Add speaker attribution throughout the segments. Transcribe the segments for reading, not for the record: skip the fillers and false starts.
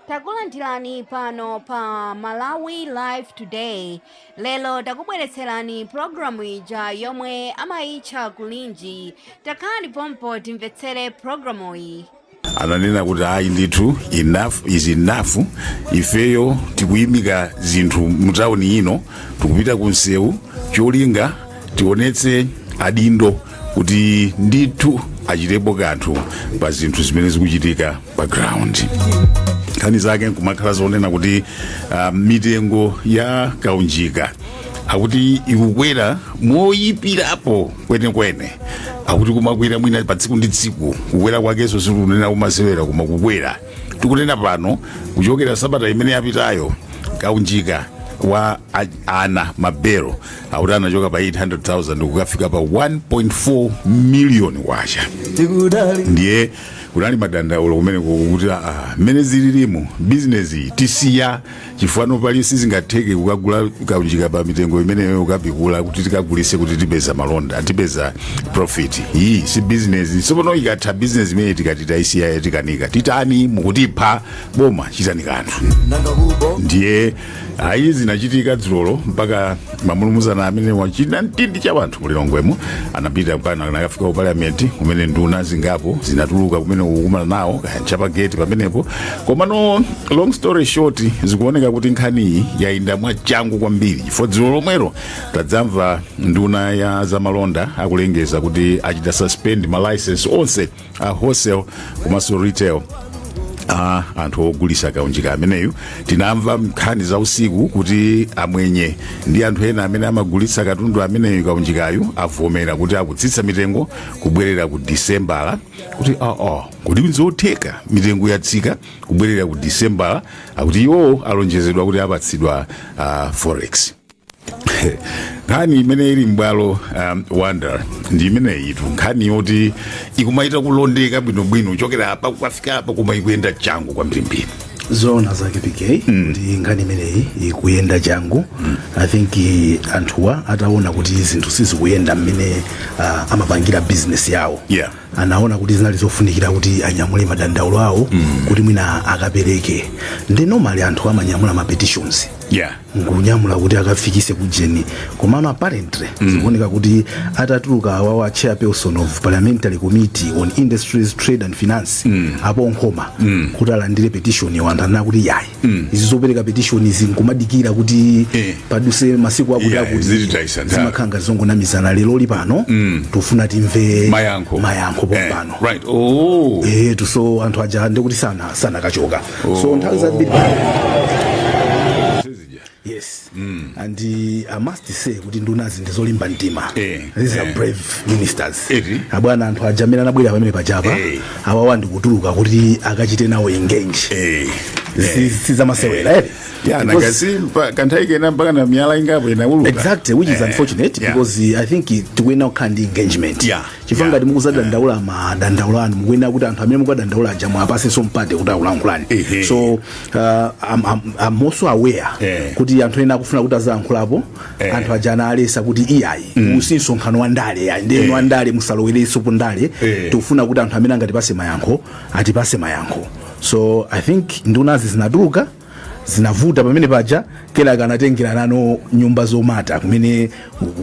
Speaker 1: Takulandirani pano pa Malawi Live Today. Lero takubweretserani programu ija yomwe amayitcha Kulinji. Takhalani pompo timvetsere programuyi.
Speaker 2: Ananena kuti ayi ndithu, enough is enough. Ifeyo tikuyimika zinthu mutawuni ino, tikupita ku msewu, cholinga tionetse adindo kuti ndithu achitepo kanthu pa zinthu zimene zikuchitika pa ground. Nkhani zake nkumakhala zonena kuti mitengo ya kaunjika akuti ikukwera moyipirapo kwenekwene, akuti kumakwera mwina pa tsiku ndi tsiku. Kukwera kwakenso sikunena kumasewera, koma kukwera. Tikunena pano, kuchokera sabata imene yapitayo, kaunjika wa ana mabero akuti anachoka pa 800,000 kukafika pa 1.4 million kwacha. Ndiye kunali madandaulo kumene kuti mmene zililimu bizinesi tisiya, chifukwa pali sizingatheke kukagula kaunjika pa mitengo imeneyo, ukapikula kuti tikagulise kuti tipeza malonda, tipeza profit. Iyi si bizinesi. Tsopano ikatha bizinesi imene tikati tayisiya, tikanika, titani? Mukutipha boma, chitani kanthu. Ndiye ayi, zinachitika dzulolo mpaka mamulumuzana amene wachina mtindi cha wanthu mulilongwemo anapita mpaka nakafika ku Parliament, kumene nduna zingapo zinatuluka kumene kukumana nawo kaya nchapageti pamenepo. Komano long story short, zikuoneka kuti nkhaniyi yayenda mwachangu kwambiri, chifukwa dzulo lomwelo tadzamva nduna ya zamalonda akulengeza kuti achita suspend ma license onse a wholesale komanso retail a anthu ogulisa kaunjika ameneyu. Tinamva nkhani za usiku kuti amwenye ndi anthu ena amene amagulitsa katundu ameneyu, kaunjikayu, avomera kuti akutsitsa mitengo kubwerera ku Disembala. Kuti kuti nzotheka mitengo yatsika kubwerera ku Disembala, akuti iwo alonjezedwa kuti apatsidwa forex. Nkhani imene ili m'bwalo, wonder, ndi imeneyitu, nkhani yoti ikumaita kulondeka bwinobwino kuchokera apa kukafika apa, koma ikuyenda changu kwambirimbiri.
Speaker 3: Zoona zake, PK, kuti nkhani imeneyi ikuyenda changu. I think anthuwa ataona kuti zinthu sizikuyenda mmene amapangira business yawo, anaona kuti zinali zofunikira kuti anyamule madandaulo awo kuti mwina akapereke. Ndi normally anthu amanyamula ma petitions, nkunyamula kuti akafikise kujeni. Komano apparently zikuoneka kuti atatuluka awawa, chairperson of Parliamentary Committee on Industries, Trade and Finance, apo Nkhoma, kuti alandire petition iwo, anthu anena kuti yayi, izi zopereka petition izi nkumadikira kuti paduse masiku akuti akuti,
Speaker 2: zititayisa nthawi.
Speaker 3: Zimakhala ngati zongonamizana. Lero pano tufuna timve
Speaker 2: mayankho.
Speaker 3: Mayankho pompano.
Speaker 2: Right, oh.
Speaker 3: So anthu aja ndikuti sana kachoka. So nthawi zambiri, yes, and I must say kuti ndunazi ndizolimba mtima. These are brave ministers.
Speaker 2: Eti.
Speaker 3: Abwana, anthu aja amene anabwera pamene pachapa, awawa ndikutuluka kuti akachite nawo engage. Sizamasewera ere.
Speaker 2: Ya, nakasi kanthawi kena mpaka na miyala ingapo inauluka.
Speaker 3: Exactly, which is unfortunate, because I think tikuyenera kukhala ndi engagement, chifukwa ngati mukuzadandaula madandaulo anu, mukuyenera kuti anthu amene mukuwadandaula aja muapasenso mpate kuti akulankhulani. So I'm also aware kuti anthu ena akufuna kuti azayankhulapo. Anthu aja analesa kuti iyayi, usi msonkhano wa ndale yayi, ndenu andale musalowerenso ku ndale. Tikufuna kuti anthu amene angatipase mayankho atipase mayankho. So I think ndunazi zinatuluka, zinavuta pamene paja. Kenaka anatengera nano nyumba zomata kumene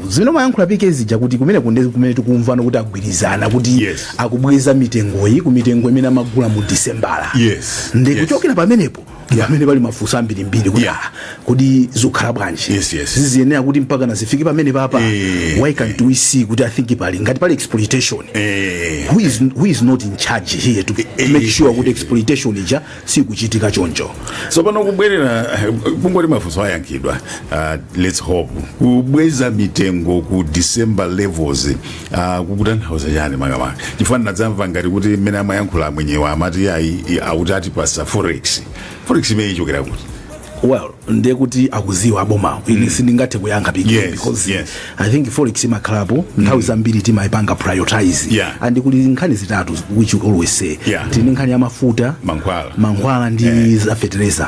Speaker 3: zimene mayankhula PK zija, kuti kumene kunde kumene tikumvano kuti agwirizana kuti akubweza mitengoyi ku mitengo imene amagula mu Disembala. Ndi kuchokera pamenepo pamene pali mafunso ambirimbiri kuti kodi zikukhala bwanji?
Speaker 2: Yes.
Speaker 3: Ziziyenera kuti mpaka nazifike pamene papa? Why can't we see kuti, I think pali ngati pali exploitation? Who is not in charge here to make sure kuti exploitation ija sikuchitika choncho?
Speaker 2: Tsopano kubwerera kungoti mafunso ayankhidwa, let's hope. Kubweza mitengo ku December levels kukutanthauza chani makamaka? Chifukwa ndinadzamva ngati kuti mmene amayankhula amwenyewa amati ayi, akuti atipasa forex. Forex imene ichokera kuti?
Speaker 3: Well, ndiye kuti akuziwa abomawo, ine sindingathe kuyankha, PK, because I think forex imakhalapo nthawi zambiri, timayipanga prioritize. And kuli nkhani zitatu which we always say. Tili nkhani ya mafuta,
Speaker 2: mankhwala,
Speaker 3: mankhwala ndi za fertilizer,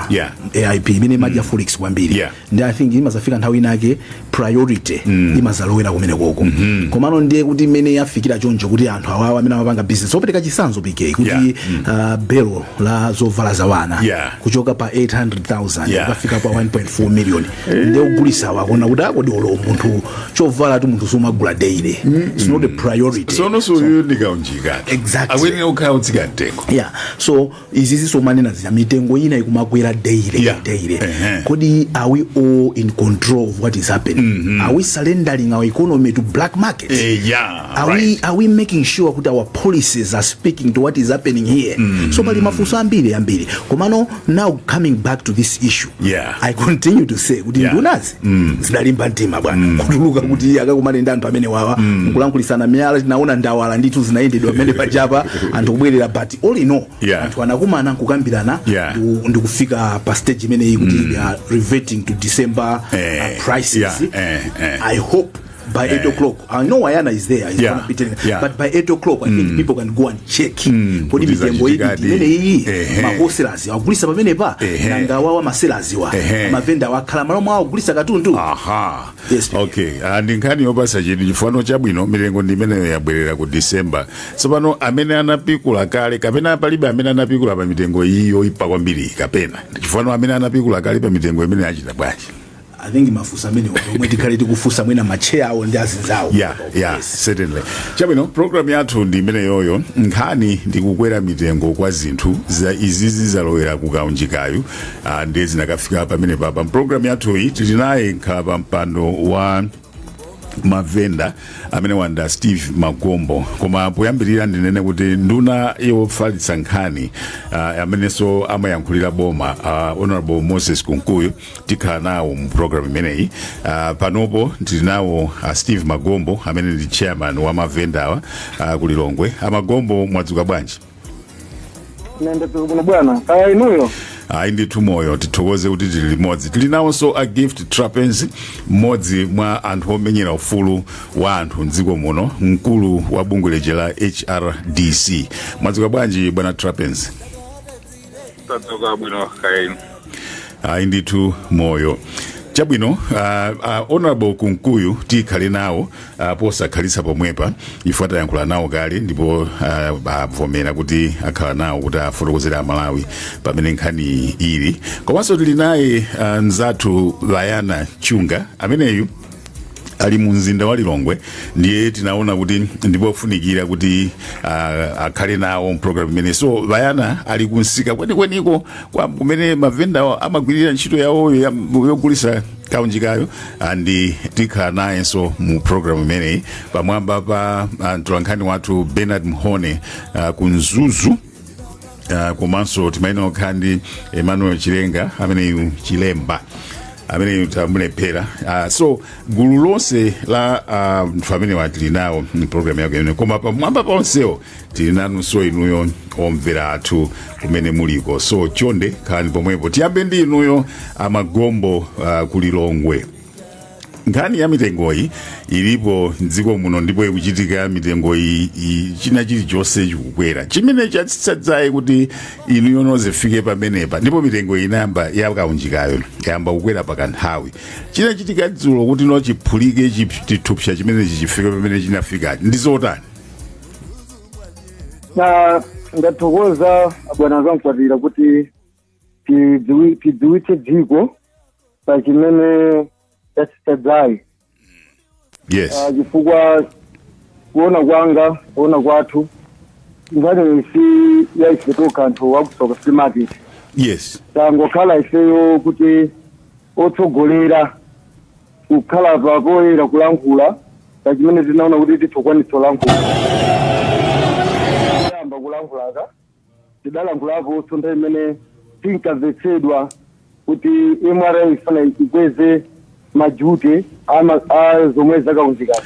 Speaker 3: AIP, imene imadya forex kwambiri. Ndi I think imazafika nthawi inake. Priority imazalowera kumene koko. Komano ndiye kuti imene yafikira choncho, kuti anthu awawa amene amapanga business, opereka chisanzo, PK, kuti belo la zovala za wana kuchoka pa 800,000 kukafika pa 1.4 million, ndiye kugulisa wakona kuti akodi olo munthu chovala tu munthu sumagula daily, it's not a priority.
Speaker 2: Sono suyu ndikaunjika.
Speaker 3: Exactly.
Speaker 2: Akuyenera kukhala utsika mtengo.
Speaker 3: Yeah, so izi zisomanena zija, mitengo ina ikumakwera daily, daily. Kodi are we all in control of what is happening? Are we surrendering our economy to black market?
Speaker 2: Yeah,
Speaker 3: Are we making sure kuti our policies are speaking to what is happening here? So pali mafunso ambiri ambiri. Komano now, coming back to this issue, I continue to say kuti ndunazi zidalimba mtima, bwana, kutuluka kuti akakumane ndi anthu amene wawa nkulankhulitsana. Miyala tinaona, ndawala ndithu zinayendedwa pamene pachapa, anthu kubwerera, but all in all, anthu anakumana nkukambirana ndikufika pa stage imeneyi kuti they are reverting to December prices. I hope by 8 o'clock, I know Wayana is there, he's gonna be telling, but by 8 o'clock I think people can go and check kodi
Speaker 2: Kuti
Speaker 3: mitengo iyi
Speaker 2: zachitikadi.
Speaker 3: imene iyi ma wholesalers agulisa pamenepa, nanga wawa ma sellers wa mavenda wakhala malo mwawo agulisa katundu.
Speaker 2: Aha.
Speaker 3: Yes.
Speaker 2: Okay, ndi nkhani yopasa chidwi. Chifano chabwino, mitengo ndi imeneyo yabwerera ku December. Tsopano amene anapikula kale, kapena palibe amene anapikula pa mitengo iyi yoipa kwambiri, kapena chifano amene anapikula kale pa mitengo imene achita bwanji?
Speaker 3: I think mafunso amene omwe tikhale tikufunsa mwina ma chair awo ndi azinzawo.
Speaker 2: Yeah, certainly. Chabwino, program yathu ndi imeneyoyo. Nkhani ndikukwera mitengo kwa zinthu za izizi zalowera kukaunjikayu, ndiye zinakafika pamene papa. Program yathu iyi tili naye nkhala pa mpando wa mavenda amene wanda Steve Magombo. Koma poyambirira ndinene kuti nduna yofalitsa nkhani, amenenso amayankhulira boma, Honorable Moses Kunkuyu, tikhala nawo mu program imeneyi. Panopo tili nawo Steve Magombo amene ndi chairman wa mavendawa ku Lilongwe. Amagombo, mwadzuka bwanji?
Speaker 4: Nendetsuka kuno, bwana, kaya inuyo?
Speaker 2: Ayi ndithu, moyo, tithokoze kuti tili limodzi. Tili nawonso a Gift Trapence, mmodzi mwa anthu omenyera ufulu wa anthu mdziko muno, mkulu wa bungwe lija la HRDC. Mwadzuka bwanji, bwana Trapence?
Speaker 5: Tadzuka bwino, kaya inu?
Speaker 2: Ayi ndithu, moyo. Chabwino, Honorable Kunkuyu tikhale nawo posakhalitsa pomwepa. Ife tayankhula nawo kale ndipo avomera kuti akhala nawo kuti afotokozera Amalawi pamene nkhani ili. Komanso tili naye mzathu Vayana Chunga ameneyu ali mu mzinda wa Lilongwe, ndiye tinaona kuti ndipofunikira kuti akhale nawo mpulogalamu imene. So Vayana ali kunsika kwenikweniko kwa kumene mavenda amagwirira ntchito yawoyo yogulisa kaunjikayo, andi tikhala nayenso mu program imeneyi pamwamba pa mtolankhani wathu Bernard Mhone ku Mzuzu. Komanso timayenera kukhala ndi Emmanuel Chilenga ameneyu, Chilemba ameneyu tamulephera. So gulu lonse la anthu amene tili nawo mpulogalamu yake imene. Koma pamwamba ponsewo tili nanunso inuyo omvera athu kumene muliko, so chonde khalani pomwepo. Tiyambe ndi inuyo, Amagombo, ku Lilongwe. Nkhani ya mitengoyi ilipo mdziko muno ndipo ikuchitika. Mitengo iyi, china chilichonse chikukwera, chimene chatsitsa dzaye kuti inuyo nozifike pamenepa. Ndipo mitengo inayamba yakaunjikayo yayamba kukwera pakanthawi. Chinachitika dzulo kuti no chiphulike chithupsa chimenechi chifike pamene chinafikachi ndi zotani?
Speaker 4: Na ndathokoza, bwana Zamkwatira, kuti tidziwitse dziko pa chimene chatsitsa dzayi. Chifukwa kuona kwanga, kuona kwathu, nkhani si ya ife tokha anthu wakusoka free market. Tangokhala ifeyo kuti otsogolera kukhala papoyera kulankhula pa chimene tinaona kuti tithokwanitsa kulankhula. Yamba kulankhulaka, tidalankhulapo nthawi imene tinkamvetsedwa kuti MRA ifuna ikweze ma duty a zomwe zakaunjikana.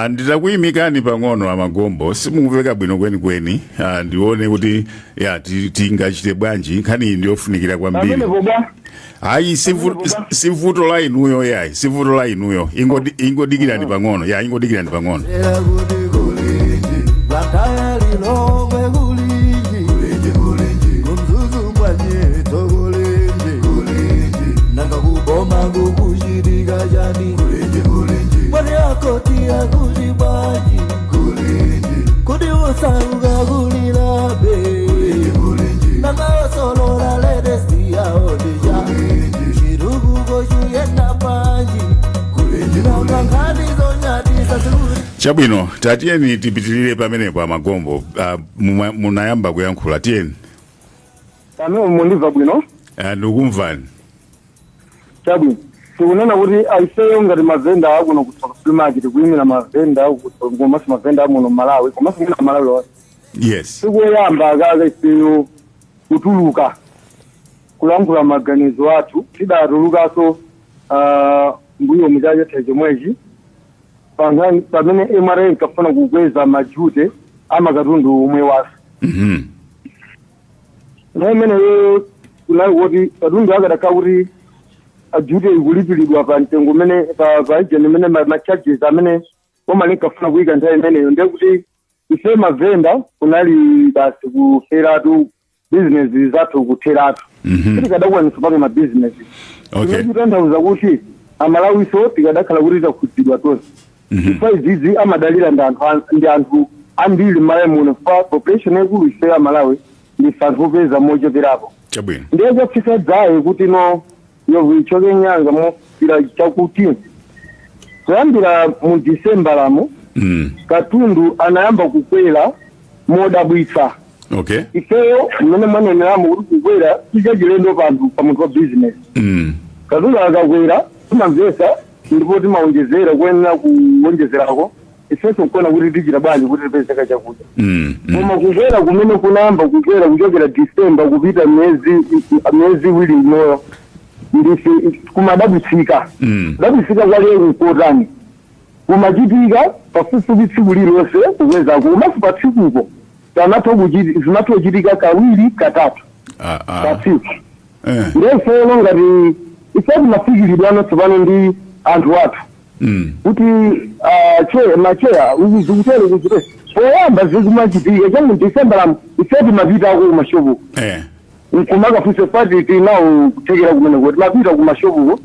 Speaker 2: Nditakuyimikani pang'ono, Amagombo, simukumveka bwino kwenikweni. Ndione kuti ya tingachite bwanji. Nkhani iyi ndiyofunikira kwambiri.
Speaker 4: Pamene poba
Speaker 2: Ayi, si vuto la inuyo, yayi, si vuto la inuyo. Ingodikirani pang'ono ya, ingodikirani pang'ono.
Speaker 6: Kuti kulinji Blantyre, Lilongwe kulinji, kulinji, kulinji, kuMzuzu mwanyetso kulinji, kulinji, nanga kuboma kukuchitika chani? Kulinji,
Speaker 2: Chabwino, tatiyeni tipitirire pamenepo, amagombo. Munayamba kuyankhula, tiyeni.
Speaker 4: Pamene mundimva bwino?
Speaker 2: Ndikumvani.
Speaker 4: Chabwino, tikunena kuti aifeyo ngati mavenda akuno ku Tsoka Flea Market, kuyimira mavenda komanso mavenda amuno Malawi, komanso mwina Malawi lonse, sikoyamba akaka ifeyo kutuluka kulankhula maganizo athu. Tidatulukanso mbuyo muchaka chatha chomwechi pamene MRA inkafuna kukweza ma duty amakatundu omwe waso. Nthawi imeneyo kunali kuti katundu akadakhala kuti a duty ikulipiridwa pa mtengo umene pa agent imene ma charges amene boma linkafuna kuyika nthawi imeneyo, ndiye kuti ife mavenda kunali basi kuferatu, business zathu kutheratu. Tikadakwanisa pake ma business. Kutanthauza kuti Amalawiso tikadakhala kuti takhudzidwa tonse. Chifukwa izizi amadalira ndi anthu ndi anthu ambiri m'Malawi muno, fa population yaikulu ife ya Malawi ndife anthu opeza mocheperapo. Ndiye chapsisa dzaye kuti no yovu ichoke nyanga mofira chakuti kuyambira mu December lamo katundu anayamba kukwera modabwitsa. Ifeyo mmene mwaneneramo kuti kukwera sichachilendo panthu pa munthu wa business. Katundu akakwera timamvesa ndipo timawonjezera kuyenera kuwonjezerako, ifenso nkuona kuti tichita bwanji kuti tipezeka chakudya. Koma kukwera kumene kunayamba kukwera kuchokera December kupita miyezi 2 inoyo, ndife kumadabwitsika. Kudabwitsika kwalero nkotani? Kumachitika pafupifupi tsiku lililonse kukwezako, komanso pa tsikuko zimatha kuchitika kawiri, katatu pa tsiku. Ndefolo ngati ife timafikiridwano tsopano ndi anthu athu kuti macheya zikutere kuzitere. Poyamba zikumachitika chamu December lamu, ife timapitako kumashopu nkumakafunsa pati tinawo kuthekera kumene kuti timapita kumashopuko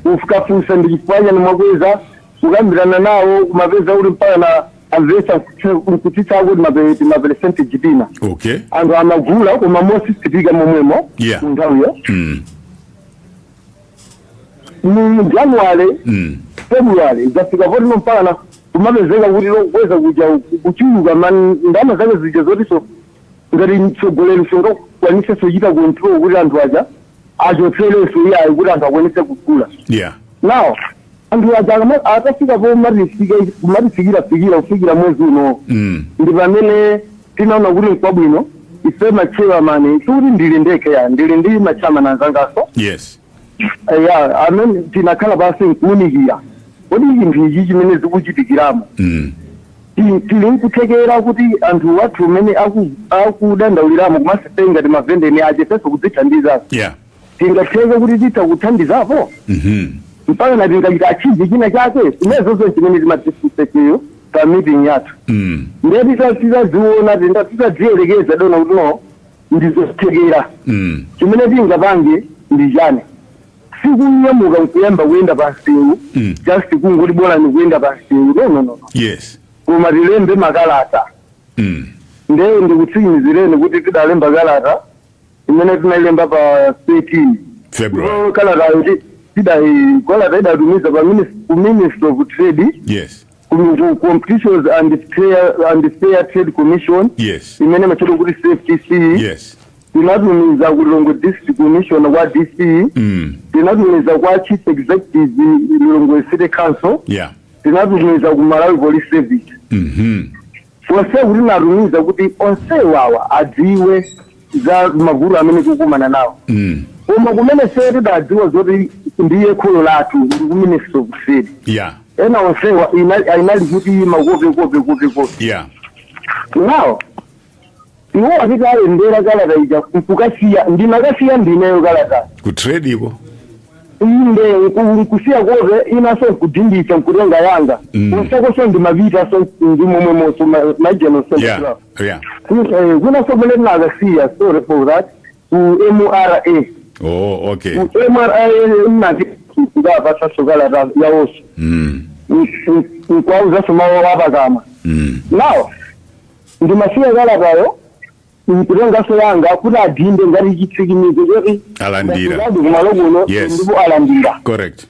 Speaker 4: kukafunsa ndi chifukwa chani mwakweza, kukambirana nawo, kumapeza kuti mpaka na amvesa nkutsitsako tima percentage tina. Anthu amagula koma mosisitika momwemo nthawiyo. Mu January, February zafika potino mpaka na kumapezeka kuti lokweza kuja kuchuluka, ndalama zake zija zotiso ngati mtsogoleri sungakwanise kuchita control kuti anthu aja achotsereso iyayi kuti anthu akwanise kugula. Now anthu aja atafika po kumatifikira fikira kufikira mwezi uno, ndi pamene tinaona kuti nkwabwino ife machairman, sikuti ndili ndekhe ya, ndili ndi machairman anzangaso ya amene tinakhala pasi nkuwunikira kodi chinthu ichi chimene zikuchitikiramo tili nkuthekera kuti anthu wathu umene akudandauliramo komanso ngati mavendeni achefenso kudzithandiza, tingatheke kuti titha kuthandizapo mpaka na tingachita achieve china chake zimenezozo chimene timadzifunsekeyo pa meeting yathu. Ndiye titaziona, titadziyerekeza, dona kuti no, ndizothekera. Chimene tingapange ndi chani? Sikunyamuka nkuyamba kuyenda pa msewu, just kungoti bola nikuyenda pa msewu, no, no, no. Koma tilembe makalata. Ndiye ndikutsimikizireni kuti tidalemba kalata imene tinailemba pa 13
Speaker 2: February.
Speaker 4: Ndipo kalatayo kalata idatumiza pa ku Ministry of Trade, ku Competitions and Fair Trade Commission imene machedwa kuti CFTC. Tinatumiza ku Lilongwe District Commission, kwa DC. Tinatumiza kwa Chief Executive, Lilongwe City Council. Tinatumiza ku Malawi Police Service. Onse kuti tinatumiza kuti onsewawa adziwe za mavuto amene tikukumana nawo. Koma kumene fe tidadziwa zoti ndiye kholo lathu ndi ku Ministry of Trade. Ena onsewa inali kuti makope kope kope kope. Now iwo atikalembera kalata ija nkukasiya, ndinakasiya ndineyo kalata
Speaker 2: Ku trade iko.
Speaker 4: Inde, nkusiya kope inaso nkudindisa nkutenga yanga. Kunsekoso ndimapita so ndi momwemonso maijeno. Kunaso kumene tinakasiya, sorry for that, ku MRA.
Speaker 2: Oh, okay.
Speaker 4: Ku MRA inati ngapatsaso kalata yawonso nkwauzaso mawu apakamwa. Now ndimasiya kalatayo nkutengaso yanga kuti adinde ngati chitsikimizo choti
Speaker 2: Alandira.
Speaker 4: ndafikabe kumalo kuno ndipo alandira.
Speaker 2: Correct.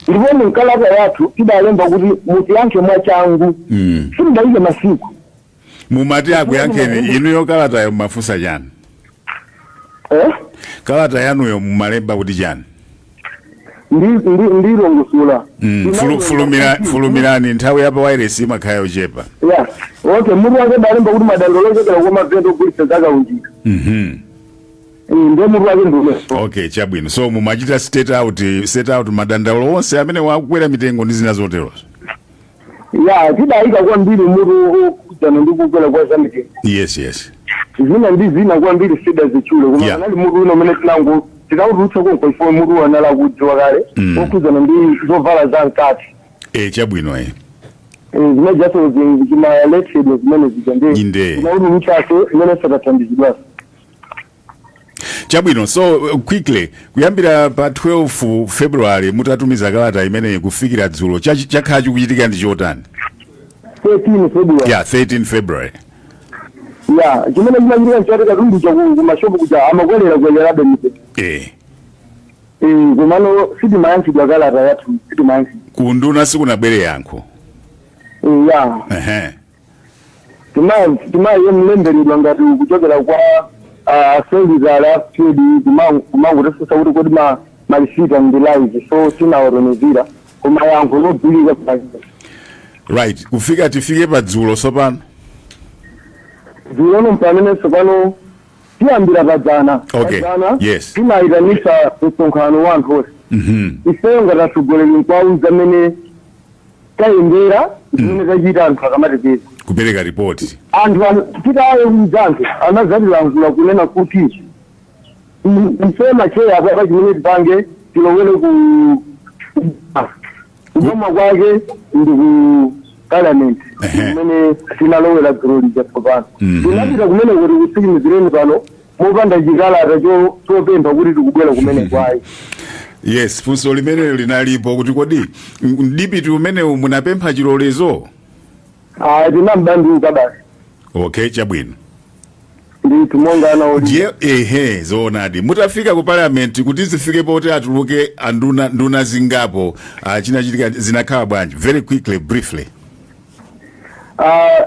Speaker 4: Ndipo mkalata yathu tidalemba kuti mutiyankhe mwachangu. Sitidayike masiku.
Speaker 2: Mumati akuyankheni inuyo, kalatayo mumafunsa chani?
Speaker 4: Eh?
Speaker 2: Kalata yanuyo mumalemba kuti chani?
Speaker 4: Ndilongosola.
Speaker 2: Fulumirani, nthawi yapa wireless imakhala yochepa.
Speaker 4: Ya, okay. Mutu wake dalemba kuti madandaulo ochokera kwa mavenda ogulitsa zakaunjika. Ndiye mutu wake ndiumeso.
Speaker 2: Okay, chabwino. So mumachita state out set out madandaulo onse amene wakukwera mitengo ndi zina zoterozo?
Speaker 4: Ya, tidayika kwambiri mutu okhudzana ndi kukwera kwa za mitengo.
Speaker 2: Yes.
Speaker 4: Zina ndi zina kwambiri sidazitchule, koma panali mutu uno umene tinango tinawutulutsa konko ifo, mutu wanala kudziwa kale, okhudzana ndi zovala za mkati.
Speaker 2: E, chabwino, eh.
Speaker 4: Zimene jaso zimaletsedwa zimene zija, ndi
Speaker 2: Inde.
Speaker 4: tinawutulutsaso imene satathandizidwaso.
Speaker 2: Chabwino. So quickly, kuyambira pa 12 February mutatumiza kalata imeneyi kufikira dzulo, chakhala chikuchitika ndi chotani?
Speaker 4: 13 February.
Speaker 2: Yeah, 13 February.
Speaker 4: Ya, chimene chimachitika nchoti katundu cha kumashopu kuja amakwelera kwelerabe mitengo. Komano sitimayankhidwa kalata yathu, sitimayankhidwa.
Speaker 2: Kunduna sikunabwere yankho?
Speaker 4: Ya. Timaye mlemberedwa ngati kuchokera kwa secretary a trade, kumangotifunsa kuti kodi malisita ndi live, so tinawatumizira, koma yankho logwirika palibe.
Speaker 2: Right, kufika tifike pa dzulo sopano.
Speaker 4: Dzulono pamene tsopano tiyambira padzana. Padzana timayitanisa msonkhano wa anthu onse. Ifeyo ngati atsogoleri nkwauza amene tayendera, zimene tachita, anthu akamatipeza.
Speaker 2: Kupereka ripoti.
Speaker 4: Anthu titawauza anthu anazatilankhula kunena kuti ife macheya apa chimene tipange, tilowere ku kuboma kwake ndi ku parliament, kumene tinalowera dzulo lija tsopano. Tinapita kumene kuti kusikimizireni pano mopanda chikalata chopempha kuti tikubwera kumene kwayi.
Speaker 2: Yes, funso limenelo linalipo kuti kodi mdipiti umenewu munapempha chilolezo?
Speaker 4: Ayi, tinambanduka basi.
Speaker 2: Okay, chabwino.
Speaker 4: Ndithu, monga anaoli.
Speaker 2: Ndiye ehe, zoonadi, mutafika ku parliament kuti zifike poti atuluke anduna, nduna zingapo, chinachitika zinakhala bwanji? Very quickly, briefly.
Speaker 4: Ah,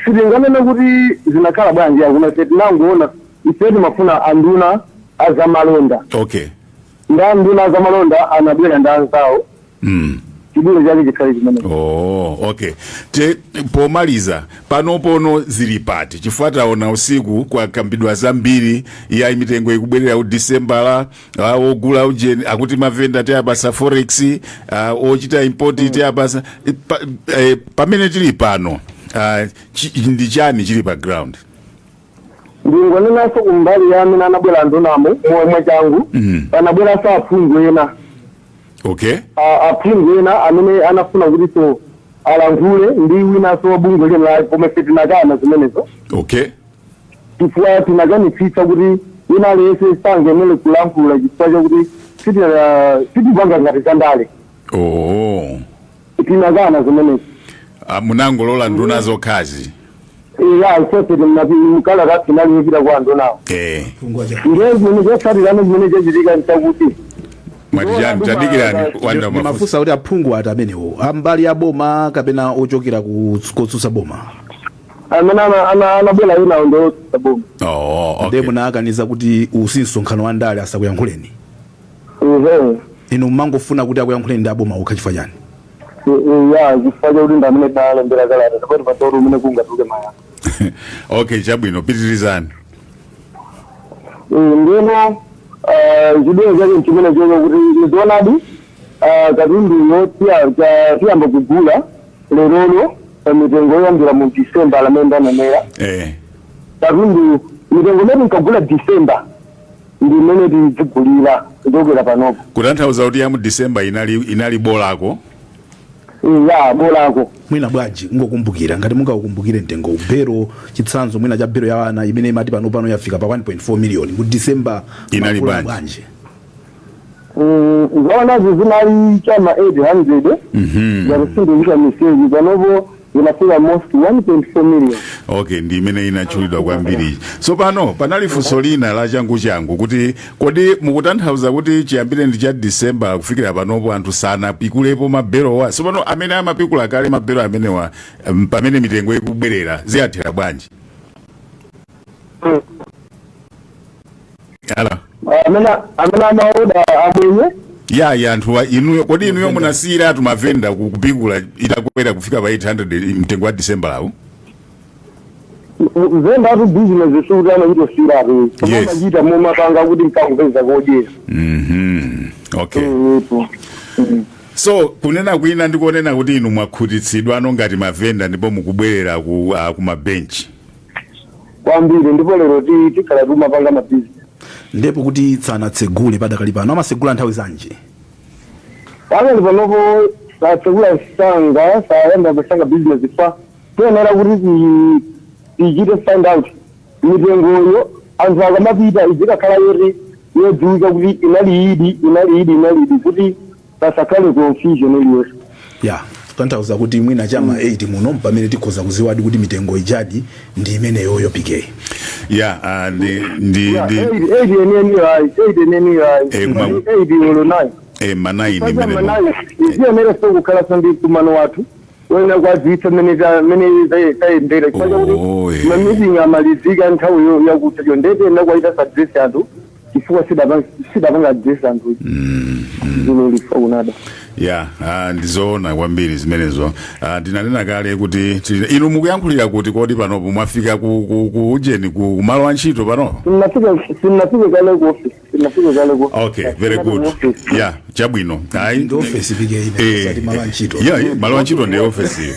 Speaker 4: sitinganene kuti zinakhala bwanji, akuna ife tinangoona, ife timafuna anduna azamalonda. Ndi anduna azamalonda anabwera ndi anzawo. Chidule chake chikhale chimene.
Speaker 2: Oh, okay. Te pomaliza, panopono zili pati? Chifukwa taona usiku kwakambidwa zambiri ya mitengo ikubwerera ku December, la ogula ujeni akuti mavenda tiyapasa forex, ochita import tiyapasa pamene tili pano, ndi chani chili pa ground?
Speaker 4: Ndingonenanso kumbali ya amene anabwera andunamo momwe changu, panabweranso aphungu ena. Aphungu ena amene anafuna kuti so alankhule ndi winanso wa bungwe lina, koma ife tinakana zimenezo, chifukwa tinakanitsitsa kuti wina aliyense sangenere kulankhula, chifukwa chakuti sitipanga ngati zandale. Tinakana zimenezo.
Speaker 2: Munangolola nduna zokhazi?
Speaker 4: Ya, ifefe mkalata tinaliyipita kwa andunawo. Ndiye zimene zotsatirano, zimene chachitika nchakuti
Speaker 2: Mwati chani? Tadikirani, wanda mafunso.
Speaker 3: Mafunsa kuti aphungu ati amenewo, ambali ya boma kapena ochokera kotsutsa boma?
Speaker 4: Amene anabwera enawo ndiotsutsa boma.
Speaker 2: Oh, okay.
Speaker 3: Ndiye munakaniza kuti usi msonkhano wa ndale, asakuyankhuleni?
Speaker 4: Ehe.
Speaker 3: Inu mmangofuna kuti akuyankhuleni ndi aboma okha, chifukwa chani?
Speaker 4: Ya, chifukwa chakuti ndi amene tinalembera kalata, tapati patoro umene kungatuluke mayaka.
Speaker 2: Okay, chabwino, pitirizani.
Speaker 4: Ndeno chidule chake chimene chocho kuti ndionadi katunduyo tiyamba kugula lerolo pa mitengo yoyambira mu December amene ndanenera. Katundu mitengo imene tinkagula December ndi imene tizigulira kuchokera panopo.
Speaker 2: Kutanthauza kuti ya mu December inali bolako?
Speaker 4: Ya, bolako.
Speaker 3: Mwina bwanji ngokumbukira, ngati mungakumbukire mtengo bero, chitsanzo mwina cha bero ya ana imene imati pano pano yafika pa 1.4 million, mu December
Speaker 2: Inali
Speaker 3: magula
Speaker 2: bwanji?
Speaker 3: Bwanji?
Speaker 4: Zaonazi zinali chama 800, ngati sindikuchita mistake. Panopo zinafika most 1.4 million.
Speaker 2: Okay, ndi imene inatchulidwa kwambiri. So pano panali funso lina la changu changu kuti kodi mukutanthauza kuti chiyambire ndi cha December kufikira panopo anthu sanapikulepo maberowa? So pano amene amapikula kale mabero amenewa, pamene mitengo ikubwerera, ziyathera bwanji? Ala.
Speaker 4: Amene amaoda amwenye.
Speaker 2: Ya, anthuwa, inuyo, kodi inuyo munasiyiratu mavenda kupikula itakwera kufika pa 800 mtengo wa December lawo?
Speaker 4: Venda atu business sukuti amachitosiyirapo. Amachita momapanga kuti mkangopeza kodyera.
Speaker 2: Okay.
Speaker 4: Ipo.
Speaker 2: So kunena kwina ndikonena kuti inu mwakhutitsidwa ano ngati mavenda ndipo mukubwerera ku mabenchi?
Speaker 4: Kwambiri, ndipo lero tikhala timapanga mabizinesi.
Speaker 3: Ndipo kuti tsanatsegule padakali pano, amasegula nthawi zanji?
Speaker 4: Pakali panopo satsekula sanga, sayamba kusanga business fa tiyenera kuti tichite find out mitengoyo. Anthu akamapita izikakhala yoti yodziwika kuti inali idi, inali idi, inali idi, kuti pasakhale confusion iliyonse.
Speaker 3: Ya, kutanthauza kuti mwina chama 8 muno pamene tikhoza kuziwadi kuti mitengo ijadi ndi imeneyoyo, PK.
Speaker 2: Ya, ndi
Speaker 4: Yeah,
Speaker 2: ndi
Speaker 4: 8 yeniyeni ayi, 8 yeniyeni ayi. 8 olo 9.
Speaker 2: Ma 9 imene.
Speaker 4: Iziyenera so kukhala ndi kumano wathu wena kwadziwitsa mmene tayendera, chifukwa chakuti ma meeting amalizika nthawi yakuti cho ndete ena kwaita address anthu, chifukwa sidapanga address anthu dzulo lifa kunada.
Speaker 2: Ya, ndizoona kwambiri zimenezo. Ndinanena kale kuti inu mukuyankhulira kuti kodi panopo mwafika ku ujeni, ku malo a ntchito pano?
Speaker 4: Sinnafike kale ku office, sinnafike kale ku office.
Speaker 2: Okay, very good. Ya, chabwino, ayi.
Speaker 3: Ndi office, PK, ine osati malo a ntchito.
Speaker 2: Yeah, malo a ntchito ndi office iyo,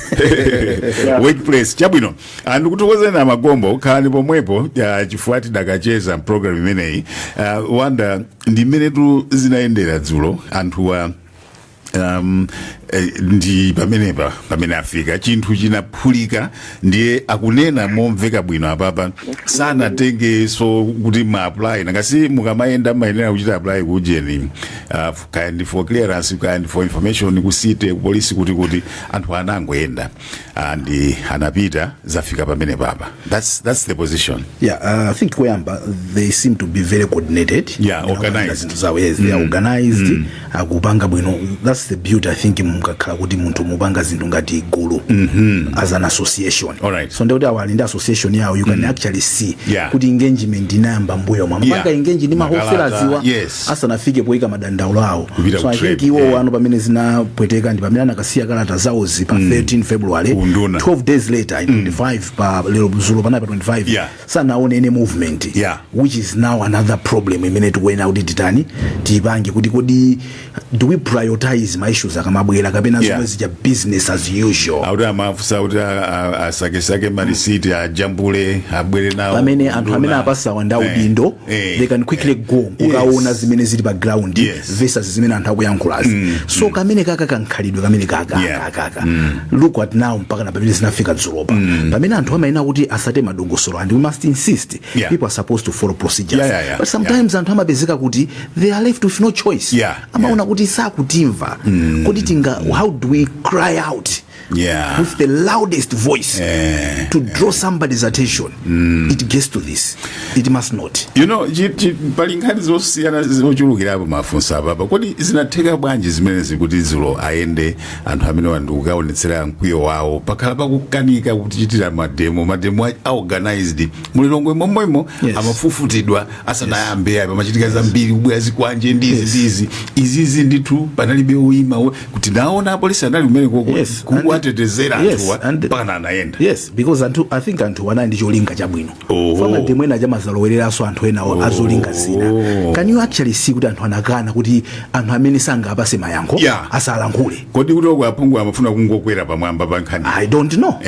Speaker 2: workplace. Chabwino. Ndikuthokozeni Magombo, khalani pomwepo, chifukwa tidakacheza program imeneyi. Wanda, ndi mmenetu zinayendera dzulo. Anthuwa ndi pamenepa pamene afika, chinthu chinaphulika. Ndiye akunena momveka bwino apapa, sanatengenso kuti ma apply nangasi mukamayenda mayenera kuchita apply kujeni, kaya ndi for clearance, kaya ndi for information, ku city, ku polisi, kuti anthu anangoyenda and anapita, zafika pamene papa. That's the position.
Speaker 3: Yeah, I think koyamba they seem to be very coordinated.
Speaker 2: Yeah, organized.
Speaker 3: Zinthu zawo, yes, they are organized, akupanga bwino. That's the beauty, I think, mukakhala kuti munthu mupanga zinthu ngati gulu as an association. So ndekuti awo ali ndi association yawo. You can actually see kuti engagement inayamba mbuyo mwa mapanga engage ndi
Speaker 2: Makalata,
Speaker 3: mahofelaziwa asanafike poyika madandaulo awo.
Speaker 2: Kupita
Speaker 3: So
Speaker 2: ku
Speaker 3: I think
Speaker 2: trade,
Speaker 3: iwo ano pamene zinapweteka ndi pamene anakasiya kalata zawozi pa 13 February.
Speaker 2: Unduna.
Speaker 3: 12 days later, in 25, pa lero dzulo panali pa 25, sanaone any movement, which is now another problem imene tikuyenera kuti titani, tiyipange kuti kodi do we prioritize ma issues akamabwera kapena zomwe zija business as usual?
Speaker 2: Akuti amafusa kuti asakesake marisiti, ajambule, abwere nawo.
Speaker 3: Pamene anthu amene
Speaker 2: Nduna.
Speaker 3: apasawa ndi audindo, they can quickly go kukaona zimene zili pa ground versus zimene anthu akuyankhulazi. So kamene kaka kankhalidwe kamene kaka kaka, look at now mpaka na pamene zinafika dzulopa, pamene anthu amayenera kuti asate madongosolo, and we must insist, people are supposed to follow procedures, but sometimes anthu amapezeka kuti they are left with no choice. Amaona kuti sakutimva. Kodi tinga, how do we cry out with the loudest voice to draw somebody's attention? It gets to this. It must not.
Speaker 2: Pali nkhani zosiyana zochulukirapo, mafunso apapa. Kodi zinatheka bwanji zimenezi kuti dzulo ayende anthu amene ndikukaonetsera mkwiyo wawo? Pakhala pakukanika kutichitira mademo, mademo a organized mulilongwe momwemo, amafufutidwa asanayambe. Ayi, pamachitika zambiri, kubwera zikwanje ndizi, ndizi izizi. Ndithu panalibe uyima kuti naona apolisi anali kumene koko kuwatetezera anthuwa mpaka anayenda.
Speaker 3: Yes, because anthu, I think anthu anali ndi cholinga chabwino.
Speaker 2: Oh.
Speaker 3: Fama demo ena chamazalowereranso anthu ena azolinga zina. Can you actually see kuti anthu anakana kuti anthu amene sangapase mayankho asalankhule?
Speaker 2: Kodi kuti oko aphungu amafuna kungokwera pamwamba pa nkhani?
Speaker 3: I don't know.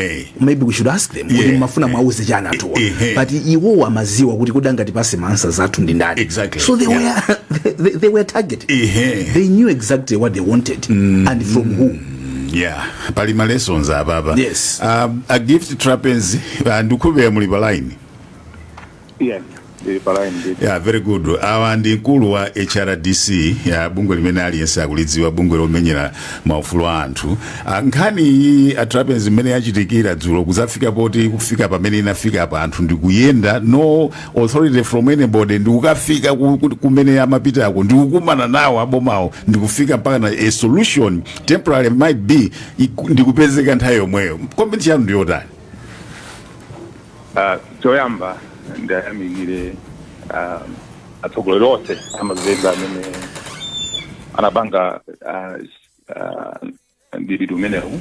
Speaker 3: Maybe we should ask them kuti mafuna mwauze chani anthuwa? But iwowo amaziwa kuti kodi angatipase ma answers athu ndi ndani. So they were targeted. They knew exactly what they wanted and from who.
Speaker 2: Yeah, pali ma lessons apapa.
Speaker 3: Yes.
Speaker 2: A Gift Trapence, ndikukhulupirira muli pa line.
Speaker 5: Yes. Ndili pa line ndithu.
Speaker 2: Yeah, very good. Awa ndi mkulu wa HRDC, ya bungwe limene aliyense akulidziwa, bungwe lomenyera maufulu a anthu. Nkhani iyi, a Trapence, imene yachitikira dzulo kuzafika poti kufika pamene inafika pa anthu ndikuyenda, no authority from anybody, ndikukafika kumene amapitako, ndikukumana nawo abomawo, ndikufika mpaka na a solution temporary might be ndikupezeka nthawi yomweyo. Comment yanu ndiyotani?
Speaker 5: Choyamba ndayamikire atsogoleri onse amavenda amene anapanga mdipiti umenewu,